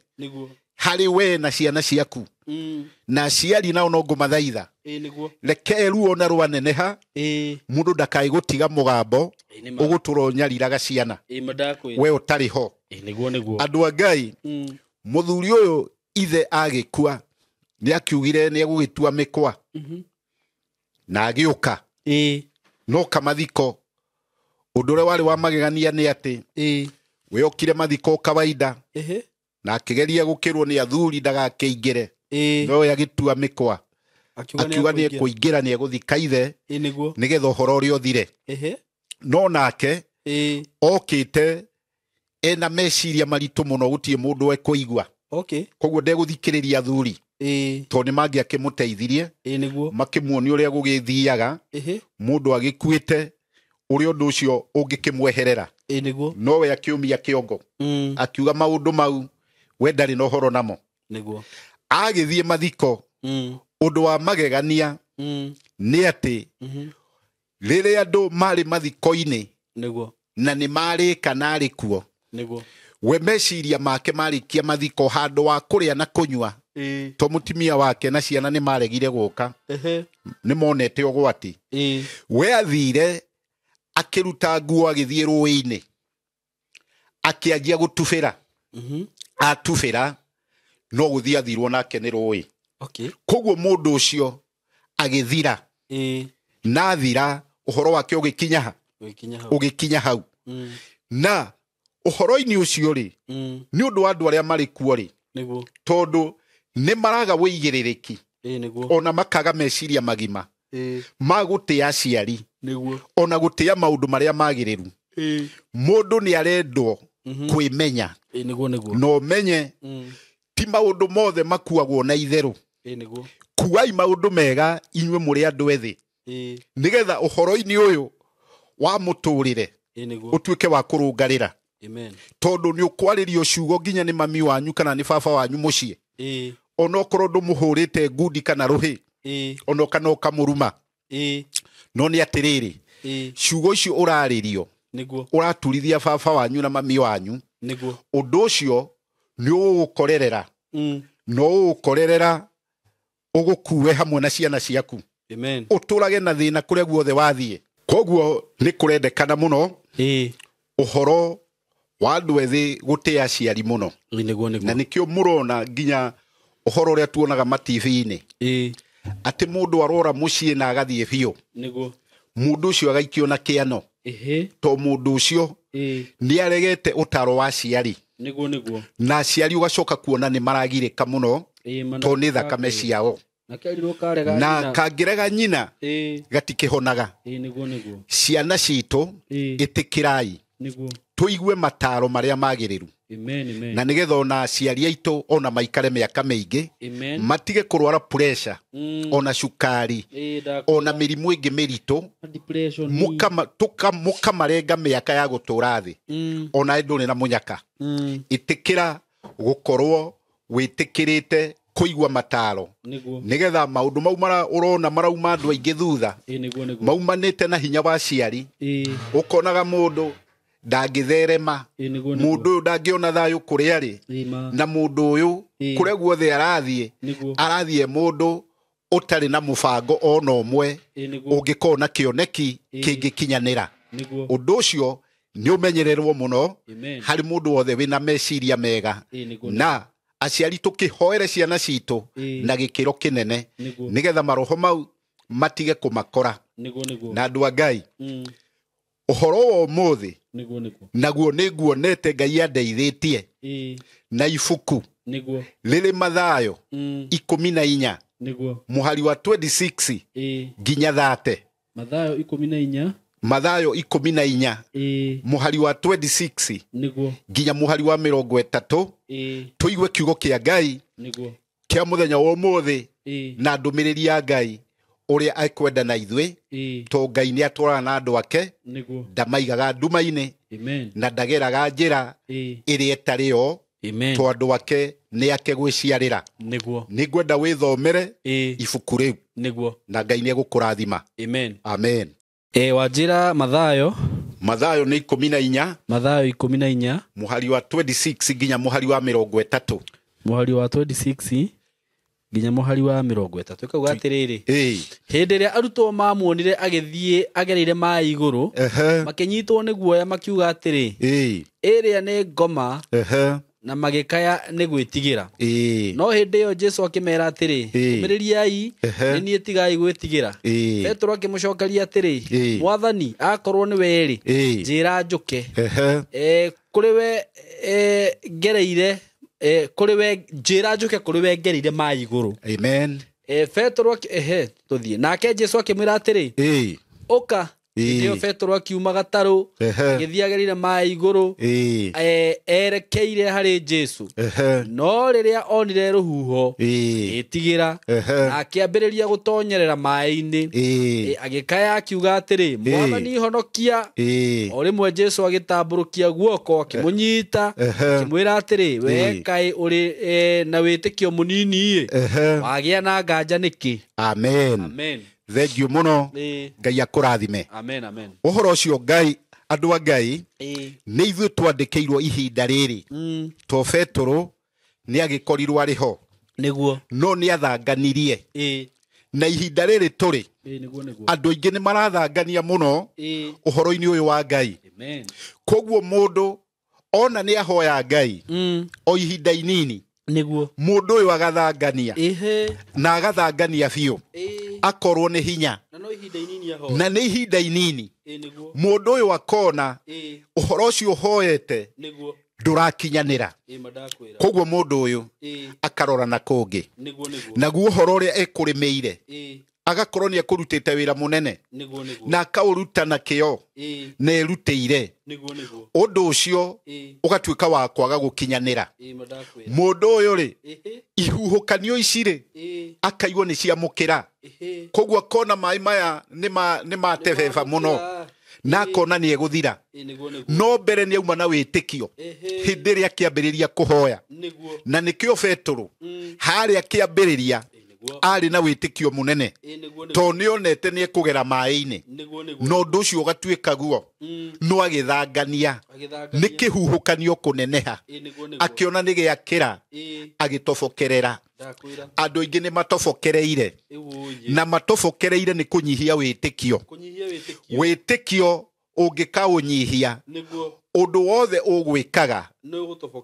harĩ we na ciana ciaku, na aciari nao no ngũmathaitha, reke ruo na rwaneneha mũndũ ndakae gũtiga mũgambo ũgũtũra ũnyariraga ciana we ũtarĩ ho. Andũ a Ngai, mũthuri ũyũ ithe agĩkua nĩ akiugire nĩ egũgĩtua mĩkwa na agĩũka no kamathiko. Ũndũ ũrĩa warĩ wa magegania nĩ atĩ we okire mathiko kawaida na akĩgeria gũkĩrwo nĩ athuri ndagakĩingĩre, no we agĩtua mĩkwa akiuga nĩ ekũingĩra nĩ egũthika ithe nĩgetha ũhoro ũrĩa ũthire. No nake okĩte ena meciria maritũ mũno, gũtirĩ mũndũ ekũigua. Koguo ndegũthikĩrĩria athuri tondũ nĩ mangĩakĩmũteithirie, makĩmuonia ũrĩa gũgĩthiaga, mũndũ agĩkuĩte ũrĩa ũndũ ũcio ũngĩkĩmweherera. No we akĩũmia kĩongo, akiuga maũndũ mau we ndarĩ na ũhoro namo. Agĩthiĩ mathiko, ũndũ wa magegania nĩ atĩ rĩrĩa andũ marĩ mathiko-inĩ na nĩ marĩka na arĩ kuo, we meciria make marĩkia mathiko handũ wa kũrĩa na kũnyua, to mũtumia wake na ciana nĩ maregire gũka, nĩ monete ũgwati. We athire akĩruta nguo agĩthiĩ rũĩ-inĩ akĩanjia gũtubĩra. Atubĩra no gũthiĩ athirwo nake nĩ rũĩ. Koguo mũndũ ũcio agĩthira, na athira ũhoro wake ũgĩkinya ha, ũgĩkinya hau. Na ũhoro-inĩ ũcio rĩ, nĩ ũndũ wa andũ arĩa marĩ kuo rĩ, tondũ nĩ maraga wĩigĩrĩrĩki ona makaga meciria magima ma gũtĩa aciari ona gũtĩa maũndũ marĩa magĩrĩru. Mũndũ nĩ arendwo kwĩmenya, na ũmenye ti maũndũ mothe makuagwo na itherũ. Kuai maũndũ mega inyuĩ mũrĩ andũ ethĩ, nĩgetha ũhoro-inĩ ũyũ wa mũtũrĩre ũtuĩke wa kũrũngarĩra. Tondũ nĩ ũkwarĩrio ciugo nginya nĩ mami wanyu kana nĩ baba wanyu mũciĩ, onokorwo ndũmũhũrĩte ngundi kana rũhĩ, ono kana ũkamũruma, no nĩ atĩrĩrĩ, ciugo icio ũrarĩrio ũraturithia baba wanyu na mami wanyu, ũndũ ũcio nĩ ũgũkorerera, no ũgũkorerera ũgũkue hamwe na ciana ciaku, ũtũrage na thĩna kũrĩa guothe wathiĩ. Koguo nĩ kũrendekana mũno ũhoro wa andũ ethĩ gũtĩa aciari mũno. Nĩguo nĩguo. Na nĩkĩo mũrona nginya ũhoro ũrĩa tuonaga ma-TV-inĩ atĩ mũndũ arora mũciĩ na agathiĩ biũ. Nĩguo. Mũndũ ũcio agaikio na kĩano. To mũndũ ũcio nĩ aregete ũtaro wa aciari. Nĩguo nĩguo. Na aciari ũgacoka kuona nĩ maragirĩka mũno to nĩ thakame ciao. Na kerirwo karega na kangĩrega nyina gatikĩhonaga. Nĩguo nĩguo. Ciana citũ ĩtĩkĩrai nĩguo tũigue mataro marĩa magĩrĩru. Amen, amen. Na nĩgetha ona aciari aitũ ona maikare mĩaka mĩingĩ matige kũrwara pressure ona cukari ona mĩrimũ ĩngĩ mĩritũ mũkamarenga mĩaka ya gũtũra thĩ ona ndũrĩ na mũnyaka. Ĩtĩkĩra gũkorwo wĩtĩkĩrĩte kũigua mataro nĩgetha maũndũ mau ũrona marauma andũ aingĩ thutha maumanĩte na hinya wa aciari. Ũkonaga mũndũ ndangĩtherema, mũndũ ũyũ ndangĩona thayũ kũrĩa arĩ, na mũndũ ũyũ kũrĩa guothe arathiĩ arathiĩ mũndũ ũtarĩ na mũbango ona ũmwe ũngĩkorwo na kĩoneki kĩngĩkinyanĩra. Ũndũ ũcio nĩ ũmenyererwo mũno harĩ mũndũ wothe wĩna meciria mega. Na aciari tũkĩhoere ciana citũ na gĩkĩro kĩnene nĩgetha maroho mau matige kũmakora. Na andũ a Ngai, ũhoro wa ũmũthĩ naguo nĩ nguonete Ngai andeithĩtie na ibuku rĩrĩ Mathayo 14 mũhari wa 26 nginya 30. Mathayo 14 Mathayo 14 mũhari wa 26 nginya mũhari wa 30 tũigue kiugo kĩa Ngai kĩa mũthenya wa ũmũthĩ na ndũmĩrĩri ya Ngai ũrĩa ekwenda na ithuĩ to Ngai nĩ atwaraga na andũ ake ndamaigaga nduma-inĩ na ndageraga njĩra ĩrĩa ĩtarĩ yo to andũ ake nĩ ake gwĩciarĩra. Nĩ ngwenda wĩthomere ibuku rĩu na Ngai nĩ egũkũrathima. Amen. Amen. Wanjĩra Mathayo. Mathayo nĩ 14. Mathayo 14 mũhari wa 26 nginya mũhari wa 30. Mũhari wa 26 nginya mũhari wa 30. Ĩkauga atĩrĩrĩ, hĩndĩ ĩrĩa arutwo mamuonire agĩthiĩ agereire maĩ igũrũ makĩnyitwo nĩ guoya makiuga atĩrĩ, ĩrĩa nĩ ngoma, na magĩkaya nĩ gwĩtigĩra. No hĩndĩ ĩyo Jesũ akĩmera atĩrĩ, ũmĩrĩriai, nĩ niĩ, tigai gwĩtigĩra. Petero akĩmũcokeria atĩrĩ, Mwathani, akorwo nĩ we-rĩ, njĩra njũke. Kũrĩ we ngereire, kũrĩ we njĩra njũke, kũrĩ we ngereire maĩ igũrũ. Amen. Petero tũthiĩ. Nake Jesũ akĩmwĩra atĩrĩ, ũka. Hĩndĩ ĩyo Petero akiuma gatarũ agĩthiĩ agereire maĩ igũrũ erekeire harĩ Jesũ. No rĩrĩa onire rũhuho agĩĩtigĩra, na akĩambĩrĩria gũtonyerera maĩ-inĩ, agĩkaya akiuga atĩrĩ, Mwathani, honokia. O rĩmwe Jesũ agĩtambũrũkia guoko akĩmũnyita akĩmwĩra atĩrĩ, we kaĩ ũrĩ na wĩtĩkio mũnini-ĩ, wagĩa na nganja nĩkĩ? Amen. Amen. Thank you mũno. Ngai akũrathime. Amen, amen. Ũhoro ũcio Ngai, andũ a Ngai, nĩ ithuĩ twandĩkĩirwo ihinda rĩrĩ. To Petero nĩ agĩkorirwo arĩ ho. Nĩguo. No nĩ athanganirie. Na ihinda rĩrĩ tũrĩ, andũ aingĩ nĩ marathangania mũno ũhoro-inĩ ũyũ wa Ngai. Amen. Koguo mũndũ ona nĩ ahoya Ngai o ihinda inini, Nĩguo. mũndũ ũyũ agathangania na agathangania biũ akorwo nĩ hinya na nĩ ihinda inini mũndũ ũyũ akona ũhoro ũcio ũhoete ndũrakinyanĩra. Koguo mũndũ ũyũ akarora na kũngĩ, naguo ũhoro ũrĩa ekũrĩmĩire agakorwo nĩ ekũrutĩte wĩra mũnene na akaũruta na kĩo na erutĩire, ũndũ ũcio ũgatuĩka wa kwaga gũkinyanĩra. Mũndũ ũyũ rĩ, ihuhũkanio ici rĩ, akaigua nĩ ciamũkĩra, koguo akona maĩ maya nĩ matebeba mũno na akona nĩ egũthira. No mbere nĩ auma na wĩtĩkio hĩndĩ ĩrĩa akĩambĩrĩria kũhoya, na nĩkĩo Petero harĩa akĩambĩrĩria arĩ na wĩtĩkio mũnene to nĩonete nĩ ekũgera maĩ-inĩ, na ũndũ ũcio ũgatuĩka guo no agĩthangania nĩ kĩhuhũkanio kũneneha, akĩona nĩ gĩakĩra agĩtobokerera. Andũ aingĩ nĩ matobokereire. Na matobokereire nĩ kũnyihia wĩtĩkio. Wĩtĩkio ũngĩkaũnyihia ũndũ wothe ũgwĩkaga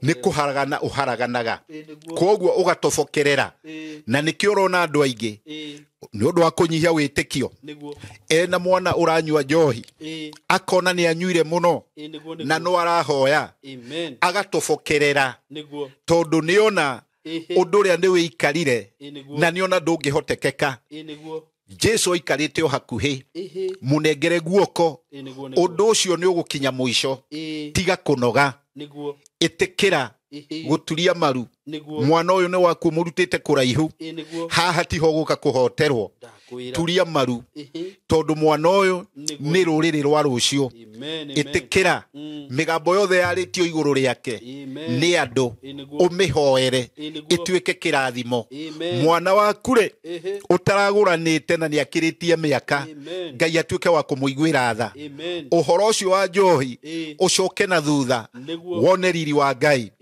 nĩ kũharagana ũharaganaga. Koguo ũgatobokerera. Na nĩkĩo ũrona andũ aingĩ nĩ ũndũ wa kũnyihia wĩtĩkio. Ena mwana ũranyua njohi akona nĩ anyuire mũno na no arahoya agatobokerera tondũ nĩona ũndũ ũrĩa nĩ wĩikarire na nĩona ndũngĩhotekeka. Jesu aikarĩte o hakuhĩ mũnengere guoko ũndũ ũcio nĩ ũgũkinya mũico. Tiga kũnoga, ĩtĩkĩra gũturia maru. Mwana ũyũ nĩ waku mũrutĩte kũraihu, haha tiho gũka kũhoterwo. Turia maru tondũ mwana ũyũ nĩ rũrĩrĩ rwa rũciũ. Ĩtĩkĩra mĩgambo yothe yarĩtio igũrũ rĩake nĩ andũ, ũmĩhoere ĩtuĩke kĩrathimo. Mwana waku rĩ ũtaragũranĩte na nĩakĩrĩtie mĩaka, Ngai atuĩke wa kũmũiguĩra tha. Ũhoro ũcio wa njohi ũcoke na thutha wone riri wa Ngai.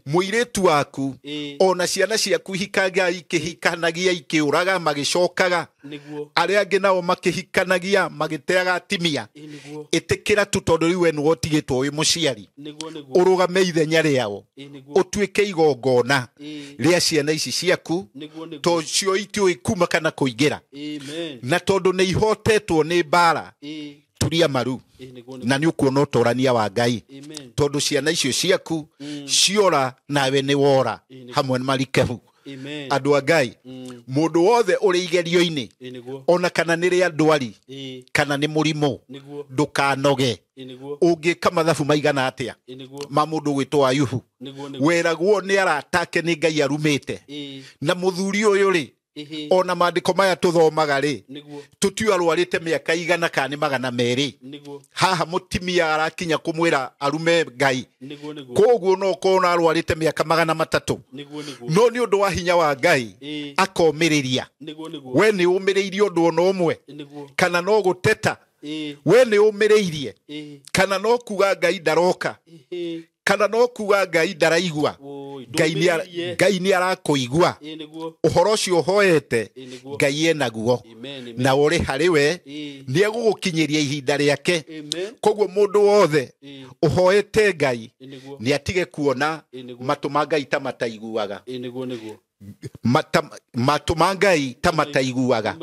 Mũirĩtu waku ona ciana ciaku hikaga ikĩhikanagia ikĩũraga magĩcokaga, arĩa angĩ nao makĩhikanagia magĩteaga atimia. Ĩtĩkĩra tu tondũ rĩu we nĩwe ũtigĩtwo wĩ mũciari, ũrũgame ithenya rĩao, ũtuĩke igongona rĩa ciana ici ciaku, tondũ cio itiũĩ kuma kana kũingĩra, na tondũ nĩ ihotetwo nĩ mbara. Turia maru na nĩ ũkuona ũtorania wa Ngai, tondũ ciana icio ciaku ciora nawe nĩ wora hamwe na marikebu. Andũ a Ngai, mũndũ wothe ũrĩ igerio-inĩ ona kana nĩ rĩa ndwari kana nĩ mũrimũ, ndũkanoge. Ũngĩka mathabu maigana atĩa ma mũndũ ũgwĩtwo Ayubu, weragwo nĩ aratake nĩ Ngai arumĩte. Na mũthuri ũyũ rĩ, ona maandĩko maya tũthomaga rĩ, tũtiũ arwarĩte mĩaka 100 kana 200. Haha mũtimia arakinya kũmwĩra arume Ngai, koguo no ũkorwo na arwarĩte mĩaka 300, no nĩ ũndũ wa hinya wa Ngai akomĩrĩria. We nĩ ũmĩrĩirie ũndũ ona ũmwe kana no gũteta? We nĩ ũmĩrĩirie kana no kuga Ngai ndaroka, kana no kuga Ngai ndaraigua? Ngai nĩ arakũigua. Ũhoro ũcio ũhoete Ngai enaguo na ũrĩ harĩ we, nĩ egũgũkinyĩria ihinda rĩake. Koguo mũndũ wothe ũhoete Ngai nĩ atige kuona matũ ma Ngai ta mataiguaga, matũ ma Ngai ta mataiguaga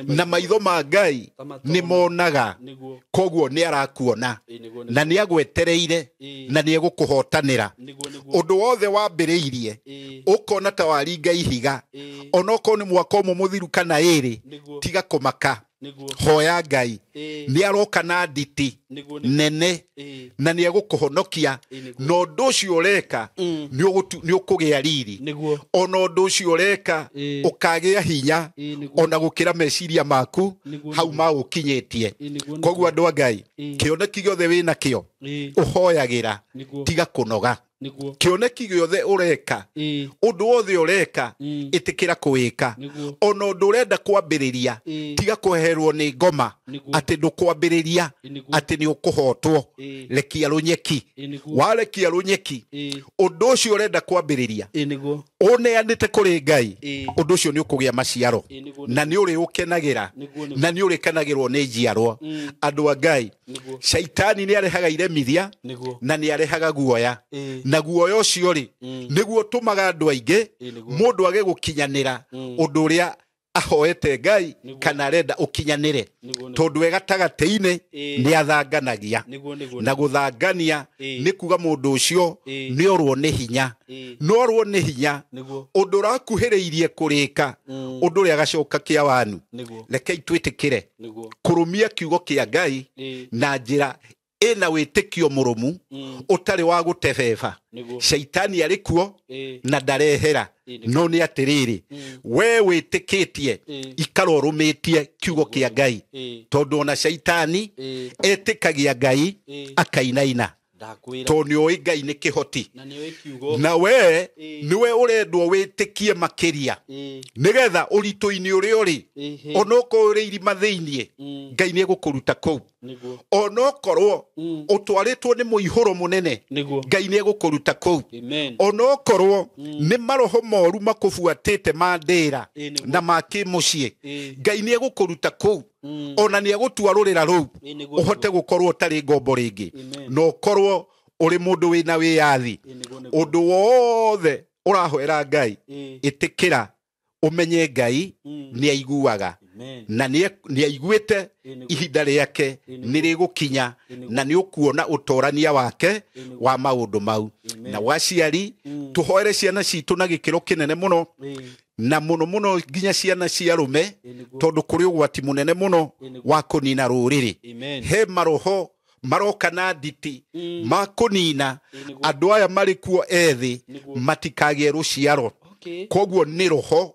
na maitho ma Ngai nĩ monaga. Koguo nĩ arakuona na nĩ agwetereire na nĩ egũkũhotanĩra. Ũndũ wothe wambĩrĩirie ũkona ta waringa ihiga, onokorwo nĩ mwaka ũmwe mũthiru kana ĩrĩ, tiga kũmaka. Hoya Ngai, nĩ aroka na nditi nene na nĩ egũkũhonokia, na ũndũ ũcio ũreka nĩ ũkũgĩa riri, ona ũndũ ũcio ũreka ũkagĩa hinya ona gũkĩra meciria maku hau maũkinyĩtie. Koguo andũ a Ngai, kĩoneki gĩothe wĩna kĩo ũhoyagĩra, tiga kũnoga. Kĩoneki gĩothe ũreka, ũndũ wothe ũreka, ĩtĩkĩra kũwĩka. Ona ũndũ ũrenda kwambĩrĩria, tiga kũheherwo nĩ ngoma atĩ ndũkwambĩrĩria, atĩ nĩ ũkũhotwo. Rekia rũnyeki. Warekia rũnyeki, ũndũ ũcio ũrenda kwambĩrĩria ũneanĩte kũrĩ Ngai, ũndũ ũcio nĩ ũkũgĩa maciaro na nĩ ũrĩ ũkenagĩra na nĩ ũrĩkenagĩrwo nĩ njiarwa. Andũ a Ngai, Shaitani nĩ arehaga iremithia na nĩ arehaga guoya, na guoya ũcio rĩ nĩguo ũtũmaga andũ aingĩ mũndũ age gũkinyanĩra ũndũ ũrĩa ahoete Ngai kana arenda ũkinyanĩre, tondũ we gatagatĩ-inĩ nĩ athanganagia, na gũthangania nĩ kuga mũndũ ũcio nĩ orwo nĩ hinya, norwo nĩ hinya ũndũ ũrakuhĩrĩirie kũrĩka ũndũ ũrĩa agacoka kĩa wanu. Rekei twĩtĩkĩre kũrũmia kiugo kĩa Ngai na njĩra ĩna wĩtĩkio mũrũmu ũtarĩ wa gũtebeba. Shaitani arĩ kuo na ndarehera, no nĩ atĩrĩrĩ, we wĩtĩkĩtie ikara ũrũmĩtie kiugo kĩa Ngai, tondũ ona shaitani etĩkagia Ngai akainaina, tondũ nĩ ũĩ Ngai nĩ kĩhoti, na we nĩwe ũrendwo wĩtĩkie makĩria, nĩgetha ũritũ-inĩ ũrĩa ũrĩ onokorwo ũrĩ irima thĩiniĩ, Ngai nĩ egũkũruta kũu. Onokorwo ũtwarĩtwo nĩ mũihũro mũnene, Ngai nĩ egũkũruta kũu. Onokorwo nĩ maroho moru makũbuatĩte ma ndĩra na ma kĩmũciĩ, Ngai nĩ egũkũruta kũu. Ona nĩ egũtwarũrĩra rũu ũhote gũkorwo ũtarĩ ngombo rĩngĩ, na ũkorwo ũrĩ mũndũ wĩna wĩyathi. Ũndũ wothe ũrahoera Ngai, ĩtĩkĩra ũmenye Ngai nĩ aiguaga na nĩ aiguĩte ihinda rĩake nĩ rĩgũkinya, na nĩ ũkuona ũtorania wake wa maũndũ mau. Na waciari tũhoere ciana citũ na gĩkĩro kĩnene mũno, na mũno mũno nginya ciana cia arũme, tondũ kũrĩ ũgwati mũnene mũno wa kũnina rũrĩrĩ. He maroho maroka na nditi ma kũnina andũ aya marĩ kuo ethĩ matikagĩe rũciaro. Koguo nĩ roho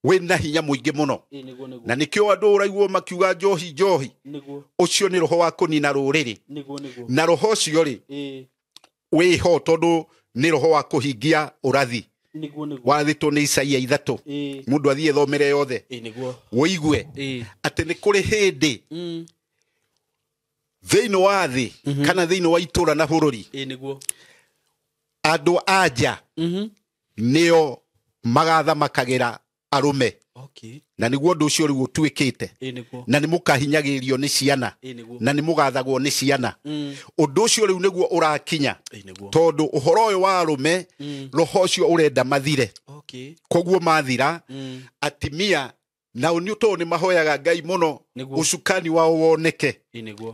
wĩna hinya mũingĩ mũno, na nĩkĩo andũ ũraiguo makiuga njohi njohi. Ũcio nĩ roho wa kũnina rũrĩrĩ, na roho ũcio rĩ wĩho tondũ nĩ roho wa kũhingia ũrathi wathĩtwo nĩ Isaia 3. Mũndũ athiĩ thomere yothe ũigue atĩ nĩ kũrĩ hĩndĩ thĩinĩ wa thĩ kana thĩinĩ wa itũra na bũrũri andũ anja nĩo magathamakagĩra arũme. Na nĩguo ũndũ ũcio rĩu ũtuĩkĩte, na nĩ mũkahinyagĩrĩrio nĩ ciana, na nĩ mũgathagwo nĩ ciana. Ũndũ ũcio rĩu nĩguo ũrakinya, tondũ ũhoro ũyũ wa arũme roho ũcio ũrenda mathire. Koguo mathira, atimia nao nĩ tondũ nĩ mahoyaga Ngai mũno ũcukani wao woneke,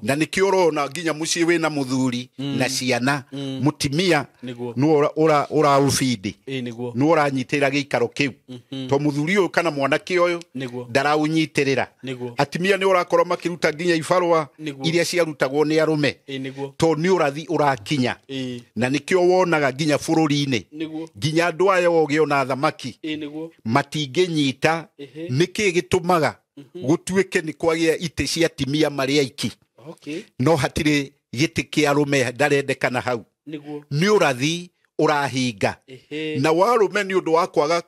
na nĩkĩo ũrona nginya mũciĩ wĩna mũthuri na ciana, mũtimia nĩwe ũraũbindi, nĩwe ũranyitĩrĩra gĩikaro kĩu, to mũthuri ũyũ kana mwanake ũyũ ndaraũnyitĩrĩra. Atimia nĩ ũrakorwo makĩruta nginya ibarũa iria ciarutagwo nĩ arũme, to nĩ ũrathi ũrakinya. Na nĩkĩo wonaga nginya bũrũri-inĩ nginya andũ aya ogĩ ona thamaki matingĩnyita nĩkĩ gĩtũmaga gũtuĩke nĩ kwagĩa itĩ cia atimia marĩ aiki, no hatirĩ gĩtĩ kĩa arũme ndarendekana hau. Nĩ ũrathi ũrahinga. Na warũme nĩ ũndũ wa kwaga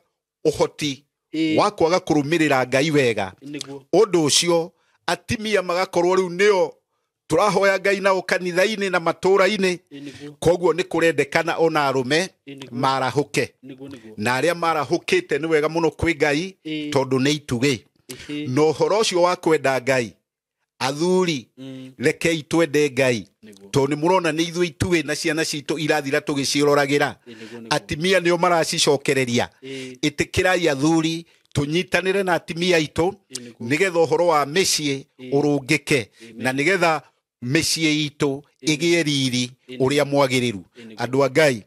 ũhoti wa kwaga kũrũmĩrĩra Ngai wega, ũndũ ũcio atimia magakorwo rĩu nĩo tũrahoya Ngai nao kanitha-inĩ na matũũra-inĩ. Koguo nĩ kũrendekana ona arũme marahũke, na arĩa marahũkĩte nĩ wega mũno kwĩ Ngai, tondũ nĩ itugĩ. Na ũhoro ũcio wa kwenda Ngai, athuri rekei twende Ngai, tondũ nĩ mũrona nĩ ithuĩ itugĩ na ciana citũ irathira tũgĩciroragĩra. Atimia nĩo maracicokereria. Ĩtĩkĩrai athuri tũnyitanĩre na atimia aitũ, nĩgetha ũhoro wa mĩciĩ ũrũngĩke, na nĩgetha mĩciĩ itũ ĩgĩe riri ũrĩa mwagĩrĩru. Andũ a Ngai,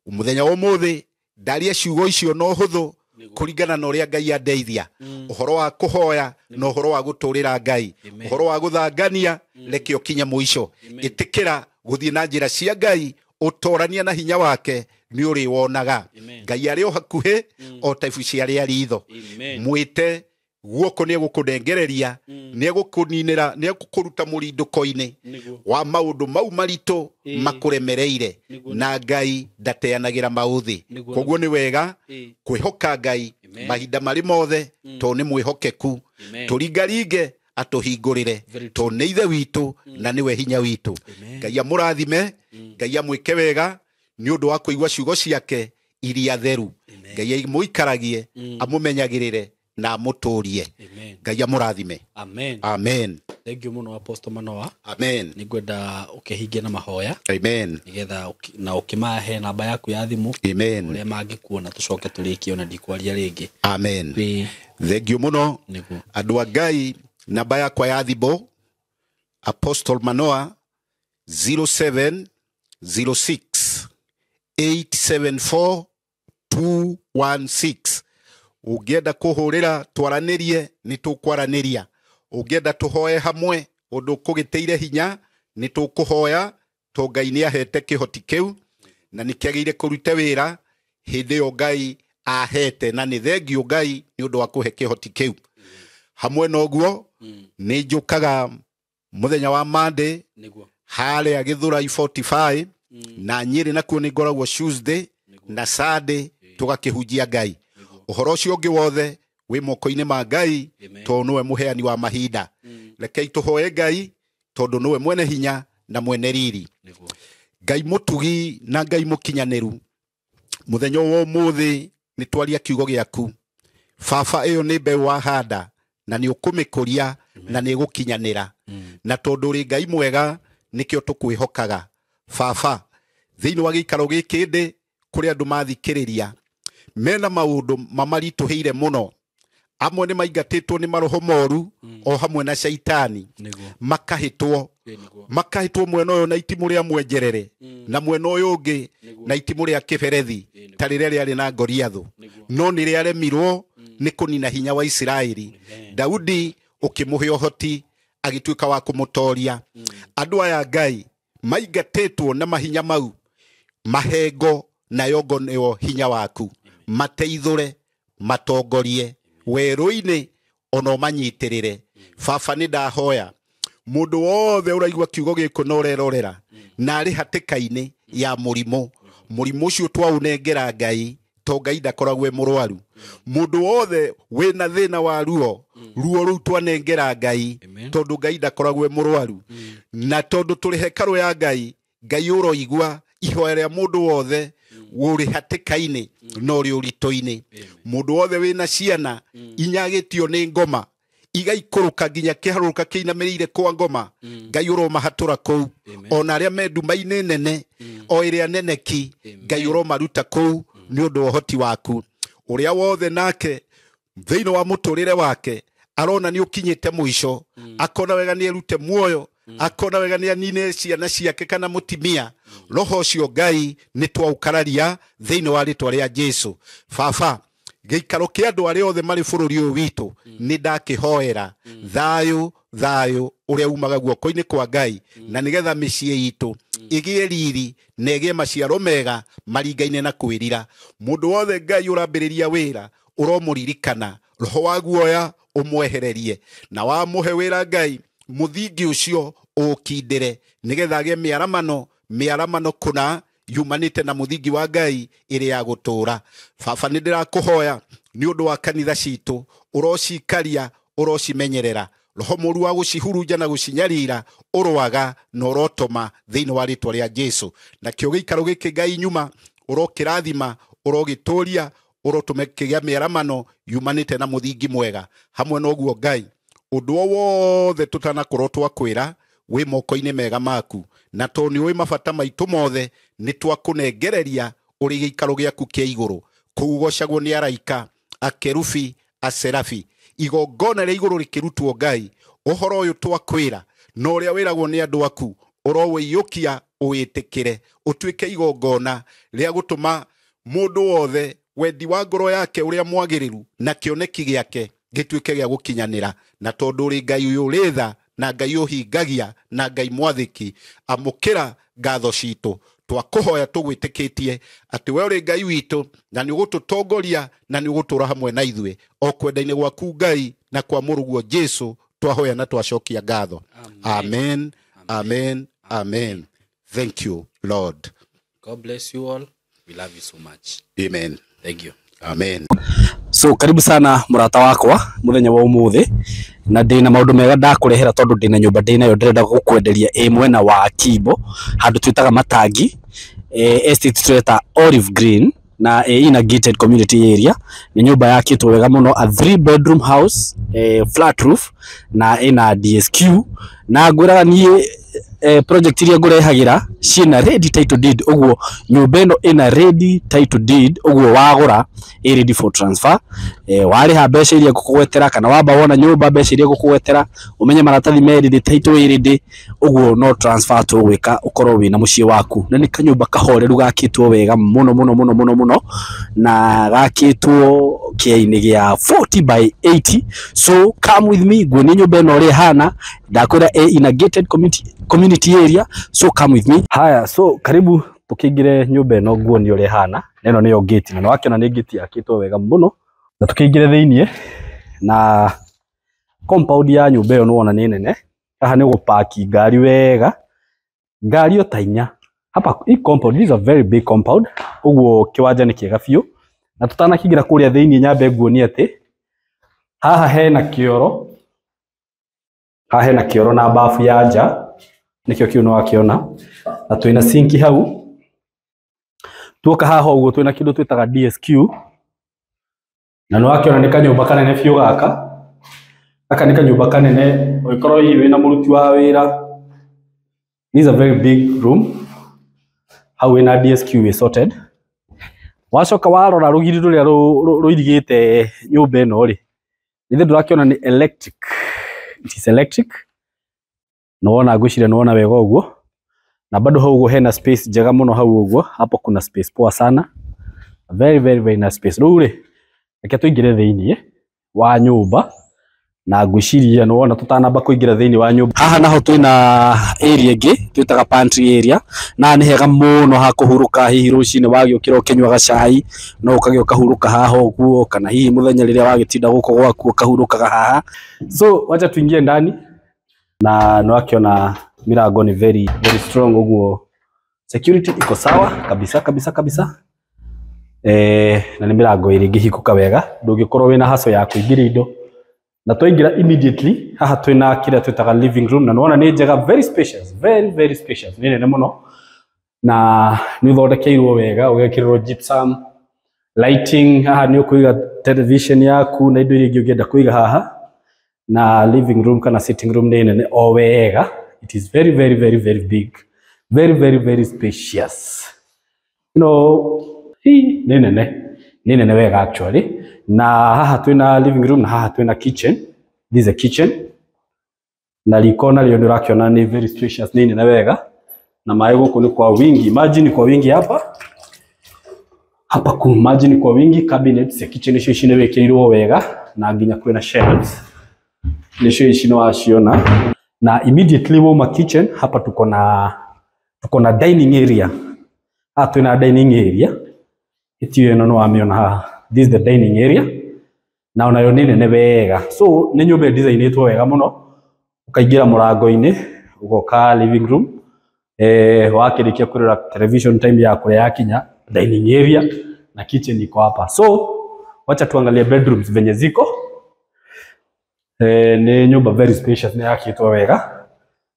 mũthenya wa ũmũthĩ ndaria ciugo icio no hũthũ kũringana na ũrĩa Ngai andeithia. Ũhoro wa kũhoya na ũhoro wa gũtũrĩra Ngai, ũhoro wa gũthangania, reke ũkinye mũico. Ĩtĩkĩra gũthiĩ na njĩra cia Ngai, ũtorania na hinya wake nĩ ũrĩwonaga. Ngai arĩ o hakuhĩ o ta ibu cia rĩa ritho. Mwĩte guoko nĩ egũkũnengereria, nĩ egũkũninĩra, nĩ egũkũruta mũrindũko-inĩ wa maũndũ mau maritũ makũremereire, na Ngai ndateanagĩra maũthĩ. Koguo nĩ wega kwĩhoka Ngai mahinda marĩ mothe, tondũ nĩ mwĩhokeku. Tũringaringe atũhingũrĩre, tondũ nĩ ithe witũ na nĩwe hinya witũ. Ngai amũrathime, Ngai amwĩke wega nĩ ũndũ wa kũigua ciugo ciake iria theru. Ngai amũikaragie, amũmenyagĩrĩre na amũtũrie. Ngai amũrathime. Amen. Amen. Thank you mũno Apostle Manoa. Amen. Nĩngwenda ũkĩhingie na mahoya. Amen. Nĩgetha na ũkĩmahe namba yaku ya thimũ. Amen. Ũrĩa mangĩkuona tũcoke tũrĩkie ona ndikwaria rĩngĩ. Amen. Thank you mũno. Andũ a Ngai, namba yakwa ya thimũ Apostle Manoa 0706 874 216. Ũngĩenda kũhũrĩra twaranĩrie nĩ tũkwaranĩria. Ũngĩenda tũhoe hamwe ũndũ kũgĩtĩire hinya nĩ tũkũhoya, to Ngai nĩ ahete kĩhoti kĩu na nĩ kĩagĩrĩire kũrute wĩra hĩndĩ ĩyo Ngai ahete, na nĩ thengio Ngai nĩ ũndũ wa kũhe kĩhoti kĩu. Hamwe na ũguo nĩ njũkaga mũthenya wa Monday harĩa Gĩthũrai 45, na Nyĩrĩ nakuo nĩ ngoragwo Tuesday na Sunday tũgakĩhunjia Ngai. Ũhoro ũcio ũngĩ wothe wĩ moko-inĩ ma Ngai, tondũ nĩwe mũheani wa mahinda. Rekei tũhoe Ngai Tondũ nĩwe mwene hinya na mwene riri. Ngai mũtugi na Ngai mũkinyanĩru, mũthenya wa ũmũthĩ nĩ twaria kiugo gĩaku. Baba, ĩyo nĩ mbeũ wahanda na nĩ ũkũmĩkũria na nĩ ĩgũkinyanĩra. Na tondũ ũrĩ Ngai mwega nĩkĩo tũkwĩhokaga. Baba, thĩinĩ wa gĩikaro gĩkĩ ndĩ kũrĩ andũ mathikĩrĩria mena maũndũ mamaritũhĩire mũno. Amwe nĩ maingatĩtwo nĩ maroho moru o hamwe na shaitani, makahĩtwo mwena ũyũ na itimũ rĩa mwenjerere na mwena ũyũ ũngĩ na itimũ rĩa kĩberethi ta rĩrĩa rĩarĩ na Goliathũ, no nĩ rĩaremirwo nĩ kũnina hinya wa Isiraeli. Daudi ũkĩmũhe ũhoti agĩtuĩka wa kũmũtoria. Andũ aya Ngai maingatĩtwo na mahinya mau, mahengo nayo ngo nĩyo hinya waku, mateithũre, matongorie werũ-inĩ ona ũmanyitĩrĩre. Baba, nĩ ndahoya mũndũ wothe ũraigua kiugo gĩkũ na ũrerorera na arĩ hatĩka-inĩ ya mũrimũ, mũrimũ ũcio twaũnengera Ngai, to Ngai ndakoragwo e mũrwaru. Mũndũ wothe wĩna thĩna wa ruo, ruo rũu twanengera Ngai, tondũ Ngai ndakoragwo e mũrwaru. Na tondũ tũrĩ hekarũ ya Ngai, Ngai ũroigua ihoya rĩa mũndũ wothe ũrĩ hatĩka-inĩ na ũrĩ ũritũ-inĩ. Mũndũ wothe wĩna ciana inyagĩtio nĩ ngoma igaikũrũka nginya kĩharũrũka kĩinamĩrĩire kwa ngoma, Ngai ũromahatũra kũu. Ona arĩa me nduma-inĩ nene o ĩrĩa nene ki, Ngai ũromaruta kũu nĩ ũndũ wa ũhoti waku. Ũrĩa wothe nake thĩinĩ wa mũtũrĩre wake arona nĩ ũkinyĩte mũico, akona wega nĩ erute muoyo, akona wega nĩ anine ciana ciake kana mũtimia, roho ũcio Ngai nĩ twaũkararia thĩinĩ wa rĩtwa rĩa Jesu. Baba, gĩikaro kĩa andũ arĩa othe marĩ bũrũri ũyũ witũ nĩ ndakĩhoera thayũ, thayũ ũrĩa umaga guoko-inĩ kwa Ngai, na nĩgetha mĩciĩ itũ ĩgĩe riri na ĩgĩe maciaro mega maringaine na kwĩrira. Mũndũ wothe Ngai ũrambĩrĩria wĩra ũromũririkana, roho wa guoya ũmwehererie, na wamũhe wĩra Ngai mũthingi ũcio ũũkindĩre, nĩgetha agĩe mĩaramano, mĩaramano kũna yumanĩte na mũthingi wa Ngai ĩrĩa ya gũtũũra. Baba, nĩ ndĩrakũhoya nĩ ũndũ wa kanitha citũ, ũrocikaria, ũrocimenyerera, roho mũru wa gũcihurunja na gũcinyarira ũroaga na ũrotoma thĩinĩ wa rĩtwa rĩa Jesu. Nakĩo gĩikaro gĩkĩ Ngai nyuma ũrokĩrathima, ũrogĩtũria, ũrotũme kĩgĩa mĩaramano yumanĩte na mũthingi mwega. Hamwe na ũguo Ngai, ũndũ o wothe tũtanakorwo twakwĩra wĩ moko-inĩ mega maku, na tondũ nĩ ũĩ mabata maitũ mothe, nĩ twakũnengereria ũrĩ gĩikaro gĩaku kĩa igũrũ. Kũu ũgocagwo nĩ araika, akerubi, aserafi. Igongona rĩa igũrũ rĩkĩrutwo Ngai, ũhoro ũyũ twakwĩra na ũrĩa wĩragwo nĩ andũ aku ũrowĩiyũkia ũwĩtĩkĩre, ũtuĩke igongona rĩa gũtũma mũndũ wothe wendi wa ngoro yake ũrĩa mwagĩrĩru na kĩoneki gĩake gĩtuĩke gĩa gũkinyanĩra. Na tondũ ũrĩ Ngai ũyũ ũrĩ tha na Ngai ũhingagia na Ngai mwathĩki, amũkĩra ngatho citũ. Twakũhoya tũgwĩtĩkĩtie atĩ we ũrĩ Ngai witũ na nĩ ũgũtũtongoria na nĩ ũgũtũũra hamwe na ithuĩ o kwenda-inĩ gwaku Ngai na kwa mũrũguo Jesu twahoya na twacokia ngatho. Amen, amen, amen. Thank you, Lord. God bless you all. We love you so much. Amen. Thank you. Amen. So karibu sana murata wakwa muthenya wa umuthi, na ndina maundu mega ndakurehera tondu ndina nyumba ndinayo ndirenda gukwenderia ĩ mwena wa Kimbo handu twitaga Matangi, estate tweta Olive Green, na ina gated community area. Ni nyumba yakitwo wega muno, a 3 bedroom house, flat roof, na ina DSQ, na ngwiraga nie project iria ngurehagira ciina ready title deed, uguo nyumba ino ina ready title deed, uguo wagura i ready for transfer. Wariha mbeca iria ngukugwetera kana wamba wona nyumba mbeca iria ngukugwetera umenye maratathi me ready, title i ready, uguo no transfer tugwika ukorwo wina mucii waku. Na ni kanyumba kahoreru gakitwo wega muno muno muno muno muno, na gakitwo kiaini gia 40 by 80. So come with me nguonie nyumba ino uria ihana, ndakwira in a gated community area, so come with me. Haya, so karibu tukingire nyumba ino nguonie uria ihana. Ino niyo gate, na wakiona ni gate yakitwo wega muno, na tukingire thiini na compound ya nyumba ino nĩwona nĩ nene. Haha nĩ gũpaki ngari wega, ngari o ta inya hapa. Hii compound, this is a very big compound, uguo kiwanja nĩ kĩega biũ. Na tutanakingira kũrĩa thĩinĩ nyambe nguonie atĩ haha hena kĩoro, haha hena kĩoro na bafu ya nja. Nĩkĩo kĩu nĩ wakĩona. Na twĩna sinki hau. Tuoka haha ũguo twĩna kĩndũ twĩtaga DSQ. Na nĩ wakĩona nĩ kanyũmba kanene biũ gaka. Gaka nĩ kanyũmba kanene ũngĩkorwo hihi wĩna mũruti wa wĩra. This is a very big room. Hau wĩna DSQ wĩ sorted. Wacoka warora rũgiri rũrĩa rũirigĩte nyũmba ĩno rĩ, ithe ndũrakĩona nĩ electric. It is electric. Nĩ wona, ngwĩciria nĩ wona wega ũguo. Na bado hau ũguo hena space njega mũno hau ũguo. Hapo kuna space poa sana. Very very very nice space. Rĩu rĩ, reke tũingĩre thĩiniĩ wa nyũmba na ngwĩciria nĩ wona tũtanamba kũingĩra thĩiniĩ wa nyũmba. Haha naho twĩna area ĩngĩ twĩtaga pantry area, na nĩ hega mũno ha kũhurũka. Hihi rũcinĩ wagĩũkĩra ũkĩnyuaga cai, no ũkagĩa ũkahurũka haha ũguo, kana hihi mũthenya rĩrĩa wagĩtinda gũkũ gwaku ũkahurũkaga haha. So wacha tuingie ndani, na nĩ wakĩona milango ni very very strong ũguo, security iko sawa kabisa kabisa kabisa. Na nĩ mĩrango ĩrĩ ĩngĩhingũka wega, ndũngĩkorwo wĩna haco ya kũingĩria indo. Na twaingĩra immediately haha twĩna kĩrĩa twĩtaga living room, na nĩwona nĩ njega, very spacious, very very spacious, nĩ nene mũno na nĩ ũthondekeirwo wega, ũgekĩrĩrwo gypsum lighting. Haha nĩ ũkũiga television yaku na indo iria ingĩ ũngĩenda kũiga haha. Na living room kana sitting room nĩ nene o wega. It is very very very very big, very very very spacious. Hii nĩ nene, nĩ nene wega actually. Na haha twĩna living room na haha twĩna kitchen. This is a kitchen, na riko narĩo nĩ ũrakĩona nĩ very spacious, nĩ nene wega, na maĩ gũkũ nĩ kwa wingi, maji ni kwa wingi hapa hapa, ku maji ni kwa wingi. Cabinets ya kitchen icio ici nĩ wĩkĩrĩirwo wega na nginya kwĩna shelves, nĩcio ici nĩ waciona. Na immediately wauma kitchen, hapa tuko na dining area. Haha twĩna dining area ĩtio ĩno nĩ wamĩona haha. This is the dining area, na onayo nĩ nene wega. So nĩ nyũmba ĩdesignĩtwo wega mũno. Ũkaingĩra mũrango-inĩ, ũgoka living room, wakĩrĩkia kũrora television, time ya kũrĩa yakinya, dining area na kitchen iko hapa. So wacha tuangalie bedrooms venye ziko. Nĩ nyũmba very spacious, nĩ yakĩtwo wega.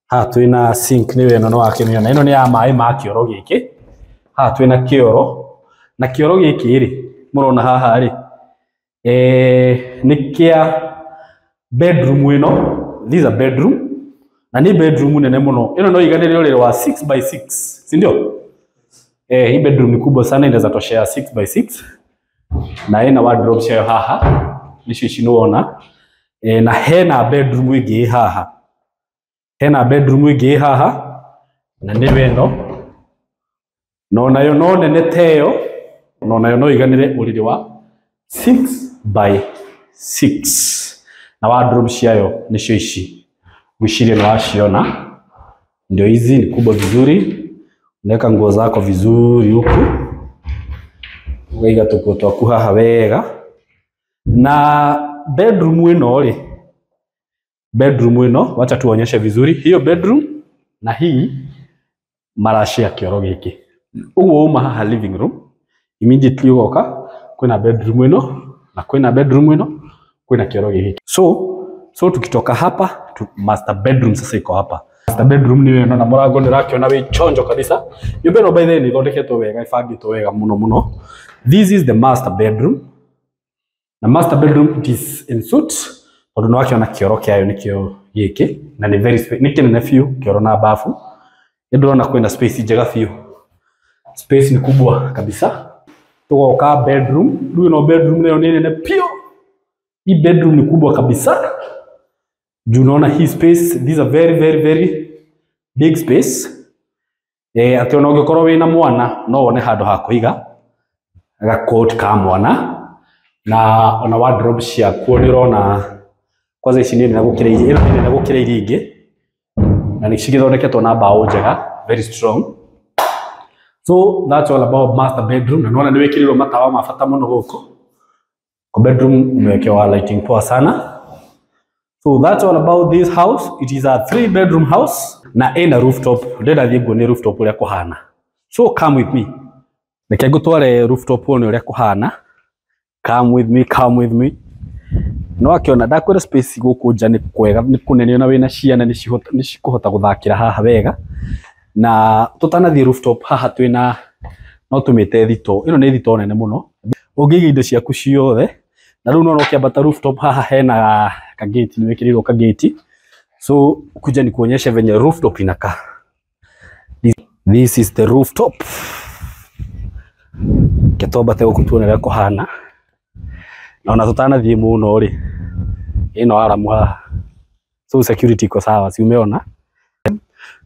Haha twĩna sink, nĩyo ĩno nĩ wakĩmĩona, ĩno nĩ ya maĩ ma kĩoro gĩkĩ. Haha twĩna kĩoro, na kĩoro gĩkĩ rĩ mũrona haha rĩ, nĩ kĩa bedroom ĩno. This is a bedroom, na nĩ bedroom nene mũno. Ĩno no iganĩre ũrĩrĩ wa 6 by 6, si ndio? Hii bedroom ni kubwa sana, inaweza toshea 6 by 6, na ĩna wardrobe ciayo haha, nĩcio ici nĩwona. Na hena bedroom ĩngĩ ĩ haha, hena bedroom ĩngĩ ĩ haha, na nĩyo ĩno, no nayo no nene ta ĩyo, no nayo no iganĩre ũrĩrĩ wa 6 by 6, na wardrobe ciayo nĩcio ici, ngwĩciria nĩ waciona. Ndio hizi, ni kubwa vizuri, unaweka nguo zako vizuri huku, ũkaiga tũkuo twaku haha wega. Na bedroom ĩno rĩ, bedroom ĩno, wacha tuonyeshe vizuri hiyo bedroom, na hii marashare kĩoro gĩkĩ. Ũguo uma haha living room, immediately ũgoka kwĩna bedroom ĩno, na kwĩna bedroom ĩno, kwĩna kĩoro gĩkĩ. So tukitoka hapa tu, master bedroom sasa iko hapa. Master bedroom nĩ ĩno, na mũrango nĩ ũrakĩona wĩ chonjo kabisa. Nyũmba ĩno by the way nĩ ĩthondeketwo wega, ĩbangĩtwo wega mũno mũno. This is the master bedroom, na master bedroom, it is en suite, tondũ nĩ wakĩona kĩoro kĩayo nĩkĩo gĩkĩ, na nĩ very nĩ kĩnene biũ, kĩoro na bafu. Nĩ ndĩrona kwĩna space njega biũ, space ni kubwa kabisa. Tugoka bedroom rĩu, ĩno bedroom nayo nĩ nene biũ. Hii bedroom ni kubwa kabisa juu unaona hii space. This is a very very very big space, atĩ ona ũngĩkorwo wĩna mwana no wone handũ ha kũiga gakot ka mwana. Na ona wardrobe ciakuo nĩ ũrona kwanza ici nĩ nene gũkĩra iria, ĩno nĩ nene gũkĩra iria ingĩ, na nĩ cigĩthondeketwo na mbaũ njega, very strong. So that's all about master bedroom. Na nĩwona nĩ wĩkĩrĩirwo matawa ma bata mũno gũkũ kwa bedroom, umewekewa lighting poa sana. So that's all about this house. It is a three bedroom house na ĩna rooftop. Ndĩrenda thiĩ nguonie rooftop ũrĩa kũhana. So come with me, reke ngũtware rooftop wone ũrĩa kũhana. Come with me, come with me. No akĩona ndakwĩra space gũkũ nja nĩ kwega, nĩ kũnene, ona wĩna ciana nĩ cikũhota gũthakĩra haha wega. Na tũtanathiĩ rooftop, haha twĩna no tũmĩte thito. Ĩno nĩ thito nene mũno ũngĩiga indo ciaku ciothe. Na rĩu no ũkĩambata rooftop, haha hena kageti, nĩ wĩkĩrĩirwo kageti. So kuja nikuonyeshe venye rooftop inakaa. This is the rooftop. Ke twambate gũkũ tuone ũrĩa kũhana. Na ona tũtanathiĩ mũno rĩ, ĩno aramu haha, so security iko sawa, si umeona?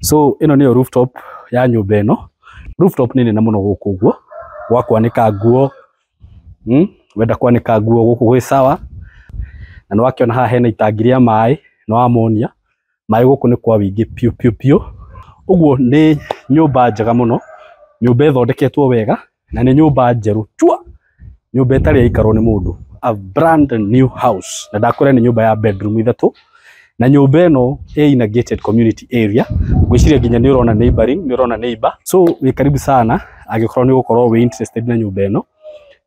So ĩno nĩyo rooftop ya nyũmba ĩno. Rooftop nĩ nene mũno gũkũ ũguo, gwa kwanĩka nguo. Wenda kwanĩka nguo gũkũ gwĩ sawa. Na nĩ wakĩona haha hena itangi rĩa maĩ, nĩ wamonia maĩ gũkũ nĩ kwa wĩingĩ piũ piũ piũ. Ũguo nĩ nyũmba njega mũno, nyũmba ĩthondeketwo wega, na nĩ nyũmba njerũ chua, nyũmba ĩtarĩ yaikarwo nĩ mũndũ, a brand new house. Na ndakwĩra nĩ nyũmba ya bedroom ithatũ, na nyũmba ĩno ĩ in a gated community area. Ngwĩciria nginya nĩ ũrona neighboring, nĩ ũrona neighbor. So wĩ karibu sana angĩkorwo nĩ ũgũkorwo wĩ interested na nyũmba ĩno.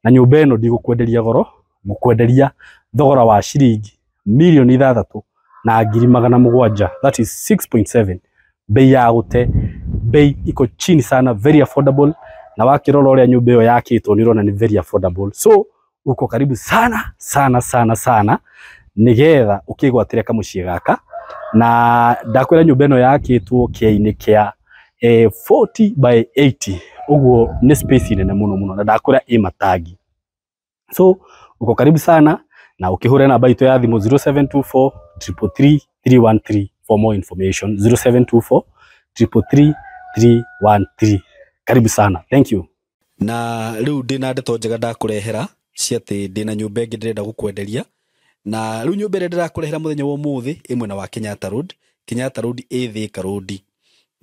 Na nyũmba ĩno ndigũkwenderia goro, ngũkwenderia thogora wa ciringi 6,700,000, that is 6.7, bei ya gũte, bei iko chini sana, very affordable. Na wakĩrora ũrĩa nyũmba ĩyo yakĩtwo, nĩ ũrona nĩ very affordable. So uko karibu sana sana sana sana nigetha ũkĩgwatĩre kamũciĩ gaka. Na ndakwĩra nyũmba ĩno yakĩtwo kĩainĩ kĩa 40 by 80, ũguo nĩ space nene mũno mũno, na ndakwĩra ĩ matangi. So uko karibu sana, na ũkĩhũre namba itũ ya thimũ 0724 333 313 for more information, 0724 333 313. Karibu sana, thank you. Na rĩu ndĩna ndeto njega ndakũrehera cia atĩ ndĩna nyũmba ĩngĩ ndĩrenda gũkwenderia. Na rĩu nyũmba ĩrĩa ndĩrakũrehera mũthenya wa ũmũthĩ ĩ mwena wa Kenyatta Road. Kenyatta Road ĩ Thika Road,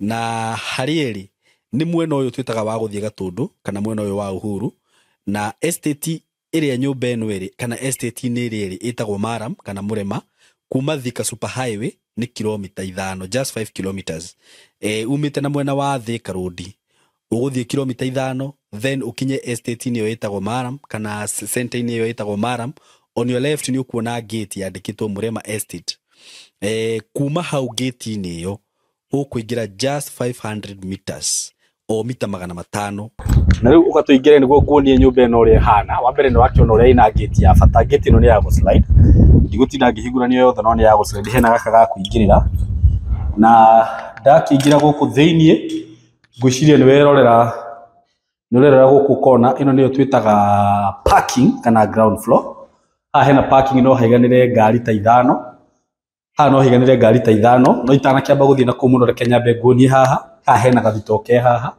na harĩa ĩrĩ nĩ mwena ũyũ twĩtaga wa gũthiĩ Gatũndũ kana mwena ũyũ wa Uhuru. Na estate ĩrĩa nyũmba ĩno ĩrĩ, kana estate-inĩ ĩrĩa ĩrĩ, ĩtagwo Maram kana Mũrema. Kuma Thika Super Highway nĩ kilomita 5, just 5 kilometers. Umĩte na mwena wa Thika Road ũgũthiĩ kilomita 5, then ũkinye estate-inĩ ĩyo ĩtagwo Maram kana center-inĩ ĩyo ĩtagwo Maram. On your left nĩ ũkuona gate yandĩkĩtwo Mũrema Estate. Kuma hau gate-inĩ ĩyo ũkũingĩra just 500 meters, o mita 500. Na rĩu ũgatũingĩre nĩguo nguonie nyũmba ĩno ũrĩa ĩhana. Wa mbere nĩ wakĩona ũrĩa ĩna gate ya bata. Gate ĩno nĩ ya gũslide, ndigũtinda ngĩhingũrania yothe, no nĩ ya gũslide. Hena gaka ga kũingĩrĩra, na ndakĩingĩra gũkũ thĩiniĩ, ngwĩciria nĩ werorera, nĩ ũrerora gũkũ kona ĩno nĩyo twĩtaga parking kana ground floor. Haha hena parking, no haiganĩre ngari ta 5. Haha no haiganĩre ngari ta 5. No itanakĩamba gũthiĩ na kũu mũno, reke nyambe nguonie haha. Haha hena gathito ke haha,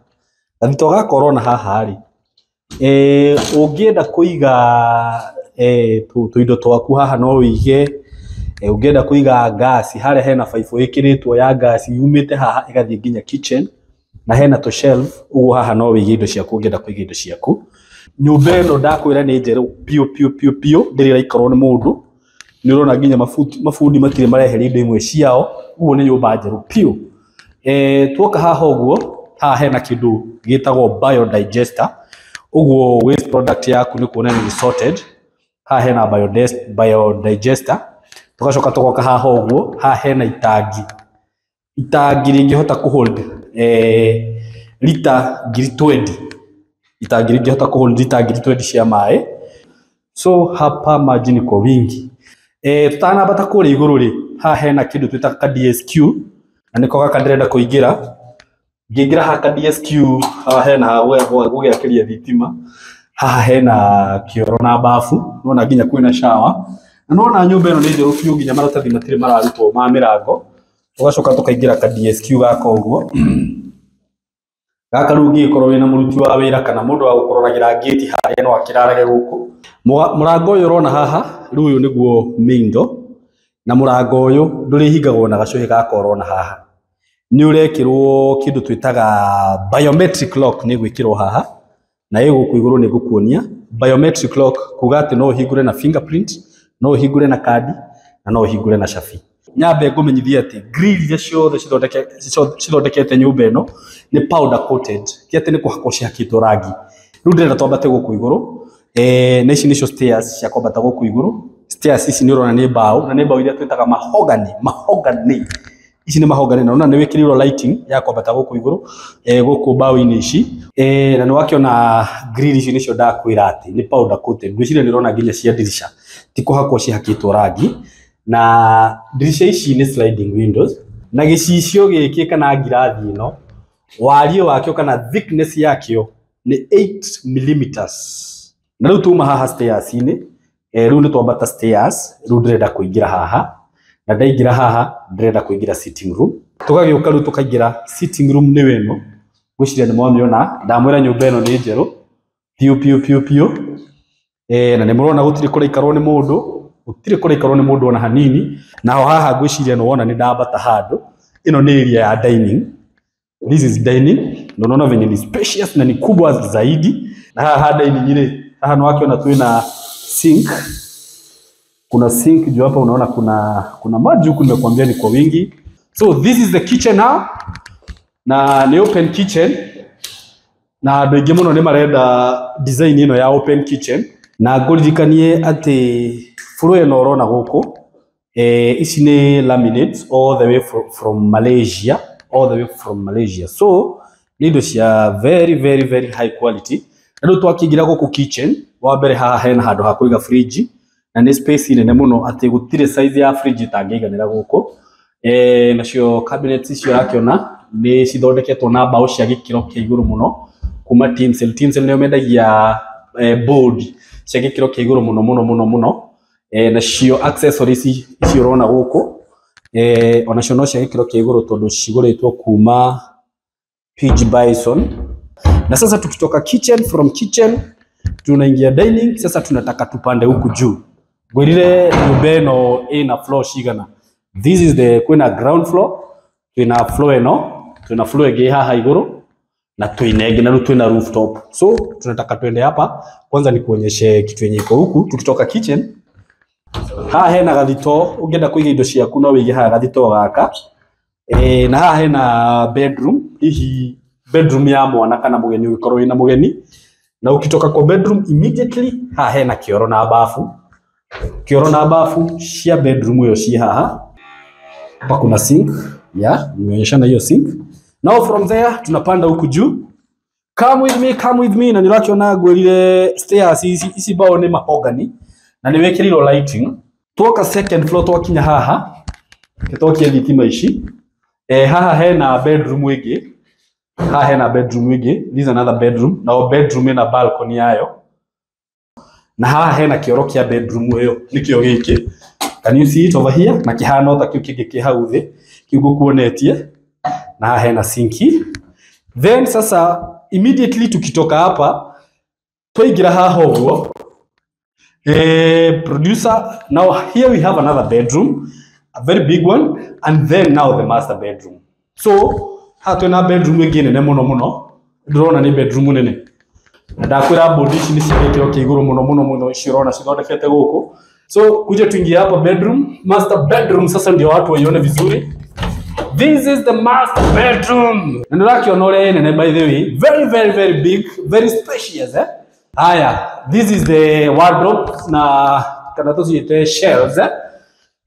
gathito gaka ũrona haha rĩ, ũngĩenda kũiga tũindo twaku haha no wĩige. Ũngĩenda kũiga ngasi, harĩa hena baibũ ĩkĩrĩtwo ya ngasi yumĩte haha ĩgathiĩ nginya kitchen, na hena tũ shelf. Ũguo haha no wĩige indo ciaku ũngĩenda kũiga indo ciaku. Nyũmba ĩno ndakwĩra nĩ njerũ piũ piũ piũ piũ, ndĩrĩ ĩraikarwo nĩ mũndũ. Nĩ ũrona nginya mabundi matirĩ mareheria indo imwe ciao, ũguo nĩ nyũmba njerũ piũ. Tuoka haha ũguo, haha hena kĩndũ gĩtagwo biodigester, ũguo waste product yaku nĩ kuona nĩ sorted. Haha hena biodigester. Tũgacoka tũgoka haha ũguo, haha hena itangi, itangi rĩngĩhota kũhold lita 20,000, itangi rĩngĩhota kũhold lita 20,000 cia maĩ. So hapa maji ni kwa wingi. Tũtanambata kũrĩa igũrũ rĩ, haha hena kĩndũ twĩtaga ka DSQ, na nĩko gaka ndĩrenda kũingĩra. Ngĩingĩra haha ka DSQ, haha hena ha gũgĩakĩria thitima, haha hena kĩoro na bafu, nĩwona nginya kwĩna shower. Na nĩwona nyũmba ĩno nĩ njerũ biũ, nginya maratathi matirĩ mararutwo ma mĩrango. Tũgacoka tũkaingĩra ka DSQ gaka ũguo. Gaka rĩu ũngĩgĩkorwo wĩna mũruti wa wĩra kana mũndũ wa gũkũroragĩra ngĩti harĩa, no akĩrarage gũkũ. Mũrango ũyũ ũrona haha rĩu, ũyũ nĩguo main door, na mũrango ũyũ ndũrĩhingagwo na gacũhĩ gaka ũrona haha, nĩ ũrekĩrwo kĩndũ twĩtaga biometric lock. Nĩ gwĩkĩrwo haha na ĩ gũkũ igũrũ nĩ ngũkuonia biometric lock, kuga atĩ no ũhingũre na fingerprint, no ũhingũre na kandi, na no ũhingũre na cabi. Nyambe ngũmenyithie atĩ grill iria ciothe cithondekete nyũmba ĩno nĩ powder coated, ti atĩ nĩ kũhakwo cihakĩtwo rangi. Rĩu ndĩrenda twambate gũkũ igũrũ. Na ici nĩcio stairs cia kwambata gũkũ igũrũ. Stairs ici nĩ ũrona nĩ mbaũ, na nĩ mbaũ iria twĩtaga mahogany. Mahogany ici nĩ mahogany, na ũrona nĩ wĩkĩrĩirwo lighting ya kwambata gũkũ igũrũ, gũkũ mbaũ-inĩ ici. Na nĩ wakĩona grill ici nĩcio ndakwĩra atĩ nĩ powder coated. Ngwĩciria nĩ ũrona nginya cia ndirica ti kũhakwo cihakĩtwo rangi, na ndirica ici nĩ sliding windows, na gĩcicio gĩkĩ kana ngirathi ĩno wariĩ wakĩo kana thickness yakĩo nĩ 8 millimeters. Na rĩu tuma haha stairs-inĩ, rĩu nĩ twambata stairs, rĩu ndĩrenda kũingĩra haha, na ndaingĩra haha ndĩrenda kũingĩra sitting room. Tũgagĩũka rĩu tũkaingĩra sitting room nĩyo ĩno, ngwĩciria nĩ mwamĩona. Ndamwĩra nyũmba ĩno nĩ njerũ piũ piũ piũ piũ. Na nĩ mũrona gũtirĩ kũraikarwo nĩ mũndũ, gũtirĩ kũraikarwo nĩ mũndũ ona hanini. Naho haha ngwĩciria nĩ wona nĩ ndambata handũ, ĩno nĩ area ya dining. This is dining, na unaona venye ni spacious na ni kubwa zaidi. Na haha dining rĩ, haha nĩ wakĩona twĩna sink. Kuna sink juu hapa, unaona kuna maji huku, nimekuambia ni kwa wingi. So this is the kitchen now, na ni open kitchen, na andũ aingĩ mũno nĩ marenda design ĩno ya open kitchen. Na ngũririkanie atĩ floor ĩno ũrona gũkũ, ici nĩ laminates all the way from Malaysia, all the way from Malaysia. So nĩ indo cia very very very high quality. Na rĩu twakĩingĩra gũkũ kitchen, wa mbere haha hena handũ ha kũiga fridge, na nĩ space nene mũno atĩ gũtirĩ size ya fridge ĩtangĩiganĩra gũkũ. Nacio cabinets icio ũrakĩona nĩ cithondeketwo na mbaũ cia gĩkĩro kĩa igũrũ mũno kuma Tinsel. Tinsel nĩo mendagia board cia gĩkĩro kĩa igũrũ mũno mũno mũno mũno. Nacio accessories ici ũrona gũkũ, onacio no cia gĩkĩro kĩa igũrũ tondũ cigũrĩtwo kuma PG Bison. Na sasa tukitoka kitchen, from kitchen tunaingia dining. Sasa tunataka tupande huku juu. Ngwĩrire nyũmba ĩno ĩna floor cigana. This is the kwĩna ground floor, twĩna floor ĩno, twĩna floor ĩngĩ haha igũrũ, na twĩna ĩngĩ, na rĩu twĩna rooftop. So tunataka twende hapa kwanza nikuonyeshe kitu yenye iko huku. Tukitoka kitchen, haha hena gathito, ũngĩenda kũiga indo ciaku no wĩige haha gathito gaka. Na haha hena bedroom, hihi bedroom ya mwana kana mũgeni ũngĩkorwo wĩna mũgeni. Na ukitoka kwa bedroom immediately haha hena kĩoro na bafu. Kĩoro na bafu cia bedroom ĩyo ci haha. Hapa kuna sink, yeah, nimeonyeshana hiyo sink. Now from there tunapanda huku juu. Come with me, come with me. Na nĩũrakĩona ngwĩrire stairs ici, ici mbaũ nĩ mahogany na nĩ wĩkĩrĩirwo lighting. Tuoka second floor twakinya haha, twakia thitima ici. Haha hena bedroom ĩngĩ. Haha hena bedroom ĩngĩ. This is another bedroom. Na o bedroom ĩna balcony yayo. Na haha hena kĩoro kĩa bedroom ĩyo, nĩkĩo gĩkĩ. Can you see it over here? Na kĩhana ta kĩu kĩngĩ kĩ hau thĩ, kĩu ngũkuonetie. Na haha hena sinki. Then sasa immediately tukitoka hapa twaingĩra haha ũguo. Producer, now here we have another bedroom, a very big one, and then now the master bedroom. So haha twĩna bedroom ĩngĩ nene mũno mũno, ndĩrona nĩ bedroom nene. Na ndakwĩra board ici nĩ cia gĩkĩro kĩa igũrũ mũno mũno mũno, ici ũrona cithondekete gũkũ. So kuja tuingie hapa bedroom, master bedroom sasa ndio watu waione vizuri. This is the master bedroom. Na nĩũrakĩona ũrĩa ĩ nene by the way, very very very big, very spacious, eh? Haya, this is the wardrobe na kana tũciĩte shelves, eh?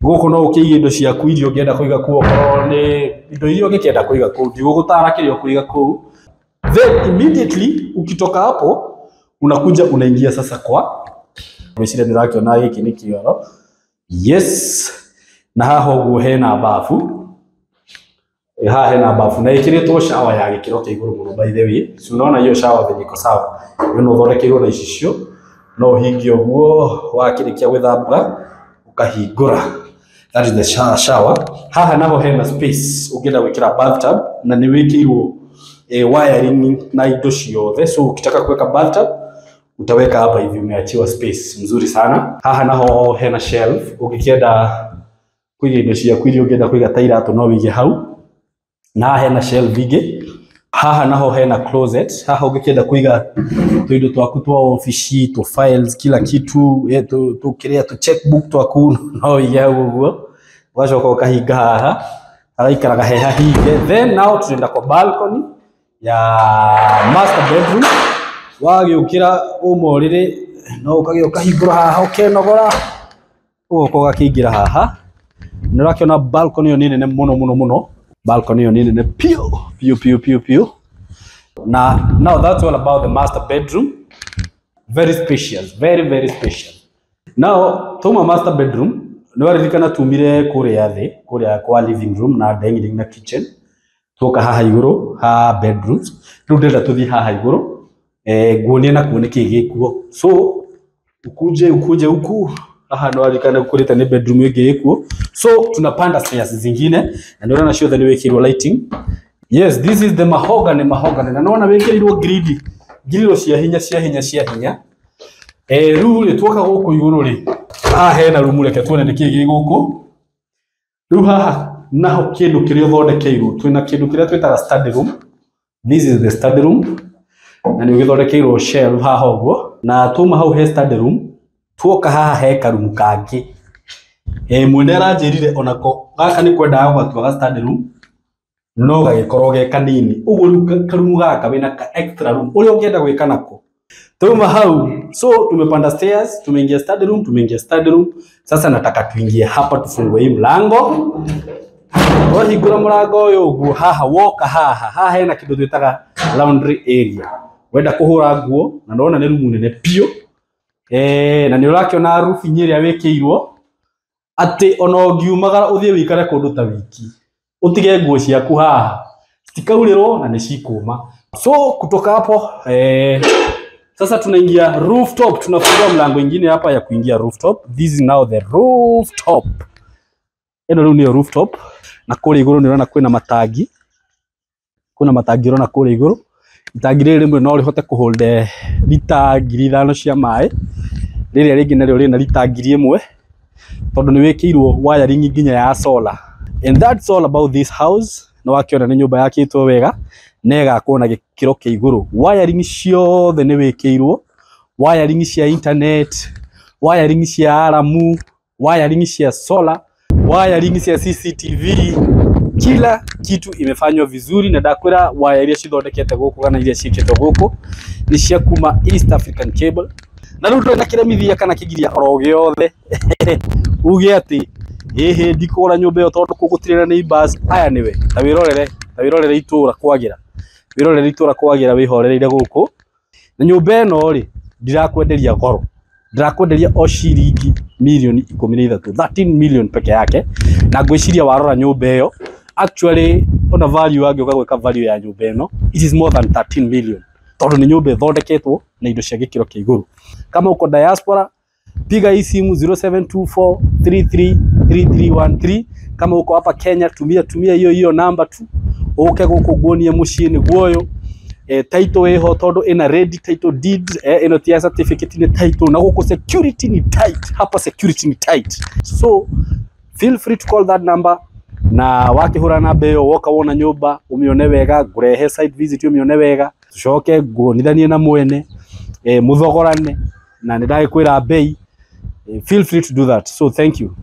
Gũkũ no ũkĩige indo ciaku iria ũngĩenda kũiga kũu, okorwo nĩ indo iria ũngĩkĩenda kũiga kũu, ndigũgũtara kĩrĩa ũkũiga kũu. Then immediately ukitoka hapo unakuja unaingia sasa kwa ngwĩciria nĩ ũrakĩona gĩkĩ nĩ kĩoro. Yes, na haha ũguo hena bafu. Haha hena bafu na ĩkĩrĩtwo shower ya gĩkĩro kĩa igũrũ mũno by the way. Si unaona hiyo shower venye iko sawa. Ĩyo no ũthondekeirwo na icicio, no ũhingie ũguo wakĩrĩkia gwĩthamba ũkahingũra. That is the shower. Haha naho hena space ũngĩenda gwĩkĩra bathtub na nĩ wĩkĩirwo wiring na indo ciothe. So ukitaka kuweka bathtub utaweka hapa hivi, umeachiwa space mzuri sana. Haha naho hena shelf ũngĩkĩenda kũiga indo ciaku iria ũngĩenda kũiga ta iratũ no wĩige hau. Na haha hena shelf ingĩ. Haha naho hena closet. Haha ũngĩkĩenda kũiga tũindo twaku twa ofici, tu files, kila kitu, tu kĩrĩa tu checkbook twaku no wĩige hau ũguo. Ũgacoka ũkahinga haha, hagaikaraga he hahinge. Then now tunaenda kwa balcony ya master bedroom. Wagĩũkĩra uma ũrĩrĩ no ũkagĩa ũkahingũra haha ũkenogora. Ũgoka ũgakĩingĩra haha, nĩ ũrakĩona balcony ĩyo nĩ nene mũno mũno mũno. Balcony ĩyo nĩ nene piũ piũ piũ piũ piũ. Na now that's all about the master bedroom. Very spacious, very very spacious. Now tuma master bedroom, nĩ waririkana tumire kũrĩa thĩ, kũrĩa kwa living room na dining na kitchen, tuoka haha igũrũ ha bedrooms. Rĩu ndĩrenda tũthiĩ haha igũrũ, nguonie nakuo nĩkĩĩ gĩkuo. So ukuje ukuje huku haha, nĩ waririkana kũrĩte nĩ bedroom ĩngĩ ĩkuo. So tunapanda stairs zingine, na nĩ ũrona ciothe nĩ wĩkĩrwo lighting. Yes, this is the mahogany, mahogany, na nĩwona wĩkĩrĩirwo gridi, ngiriro cia hinya cia hinya cia hinya. Rĩu rĩ, tuoka gũkũ igũrũ rĩ, haha hena rumu, reke tuone nĩkĩĩ gĩ gũkũ. Rĩu haha naho kĩndũ kĩrĩa ũthondekeirwo, twĩna kĩndũ kĩrĩa twĩtaga study room. This is the study room, na nĩ ũgĩthondekeirwo shelf haha ũguo. Na tuma hau he study room, tuoka haha he karumu kangĩ. Mwene aranjĩrire onako gaka nĩ kwendaga gũgatua ga study room, no gagĩkorwo ge kanini ũguo. Rĩu karumu gaka wĩna ka extra room ũrĩa ũngĩenda gwĩka nako. Tuma hau, so tumepanda stairs, tumeingia study room, tumeingia study room. Sasa nataka tuingie hapa, tufungue hii mlango. Twahingũra mũrango ũyũ ũguo, haha woka haha, haha hena kĩndũ twĩtaga laundry area, wenda kũhũra nguo. Na ndona nĩ rumu nene piũ, na nĩ ũrakĩona roofing ĩrĩa wĩkĩirwo, atĩ ona ũngiumagara ũthiĩ wĩikare kũndũ ta wiki, ũtige nguo ciaku haha, citikaurĩrwo na nĩ cikũma. So kutoka hapo, sasa tunaingia rooftop. Tunafungua mlango ingine hapa ya kuingia rooftop. This is now the rooftop. Ĩno rĩu nĩyo rooftop. Na kũrĩa igũrũ nĩ ũrona kwĩna matangi, kwĩna matangi ũrona kũrĩa igũrũ. Itangi rĩrĩ rĩmwe no rĩhote kũhold lita 5,000 cia maĩ, rĩrĩa rĩngĩ narĩo rĩna lita 1,000, tondũ nĩ wĩkĩirwo wiring nginya ya solar. And that's all about this house. Nĩ wakĩona nĩ nyũmba yakĩtwo wega na ĩgakwo na gĩkĩro kĩa igũrũ. Wiring ciothe nĩ wĩkĩirwo, wiring cia internet, wiring cia alarm, wiring cia solar, wiring cia CCTV, kila kitu imefanywa vizuri. Na ndakwĩra waya iria cithondekete gũkũ kana iria ciĩkĩtwo gũkũ nĩ cia kuma East African Cable. Na rĩu ndũrĩ na kĩremithia kana kĩgiria oro gĩothe uge atĩ ĩhĩ ndikũgũra nyũmba ĩyo tondũ kũu gũtirĩ na neighbors. Aya nĩwe ta wĩrorere, ta wĩrorere itũra kwagĩra, wĩrorere itũra kwagĩra, wĩhorereire gũkũ. Na nyũmba ĩno rĩ, ndirakwenderia goro, ndirakwenderia o ciringi mirioni 13, 13 million peke yake. Na ngwĩciria warora nyũmba ĩyo, actually ona value angĩũka gwĩka value ya nyũmba ĩno, it is more than 13 million, tondũ nĩ nyũmba ĩthondeketwo na indo cia gĩkĩro kĩa igũrũ. Kama uko diaspora, piga hii simu 0724333313. Kama uko hapa Kenya, tumia tumia hiyo hiyo namba tu, uke gũkũ nguonie mũciĩ nĩguo ũyũ. Title ĩho tondũ ĩna ready title deed. Ĩno ti ya certificate, nĩ title. Na gũkũ security ni tight, hapa security ni tight. So feel free to call that number, na wakĩhũra namba ĩyo, woka wona nyũmba ũmĩone wega, ngũrehe site visit ũmĩone wega, tucoke nguonithanie na mwene, mũthogorane, na nĩ ndagĩkwĩra bei. Feel free to do that. So thank you.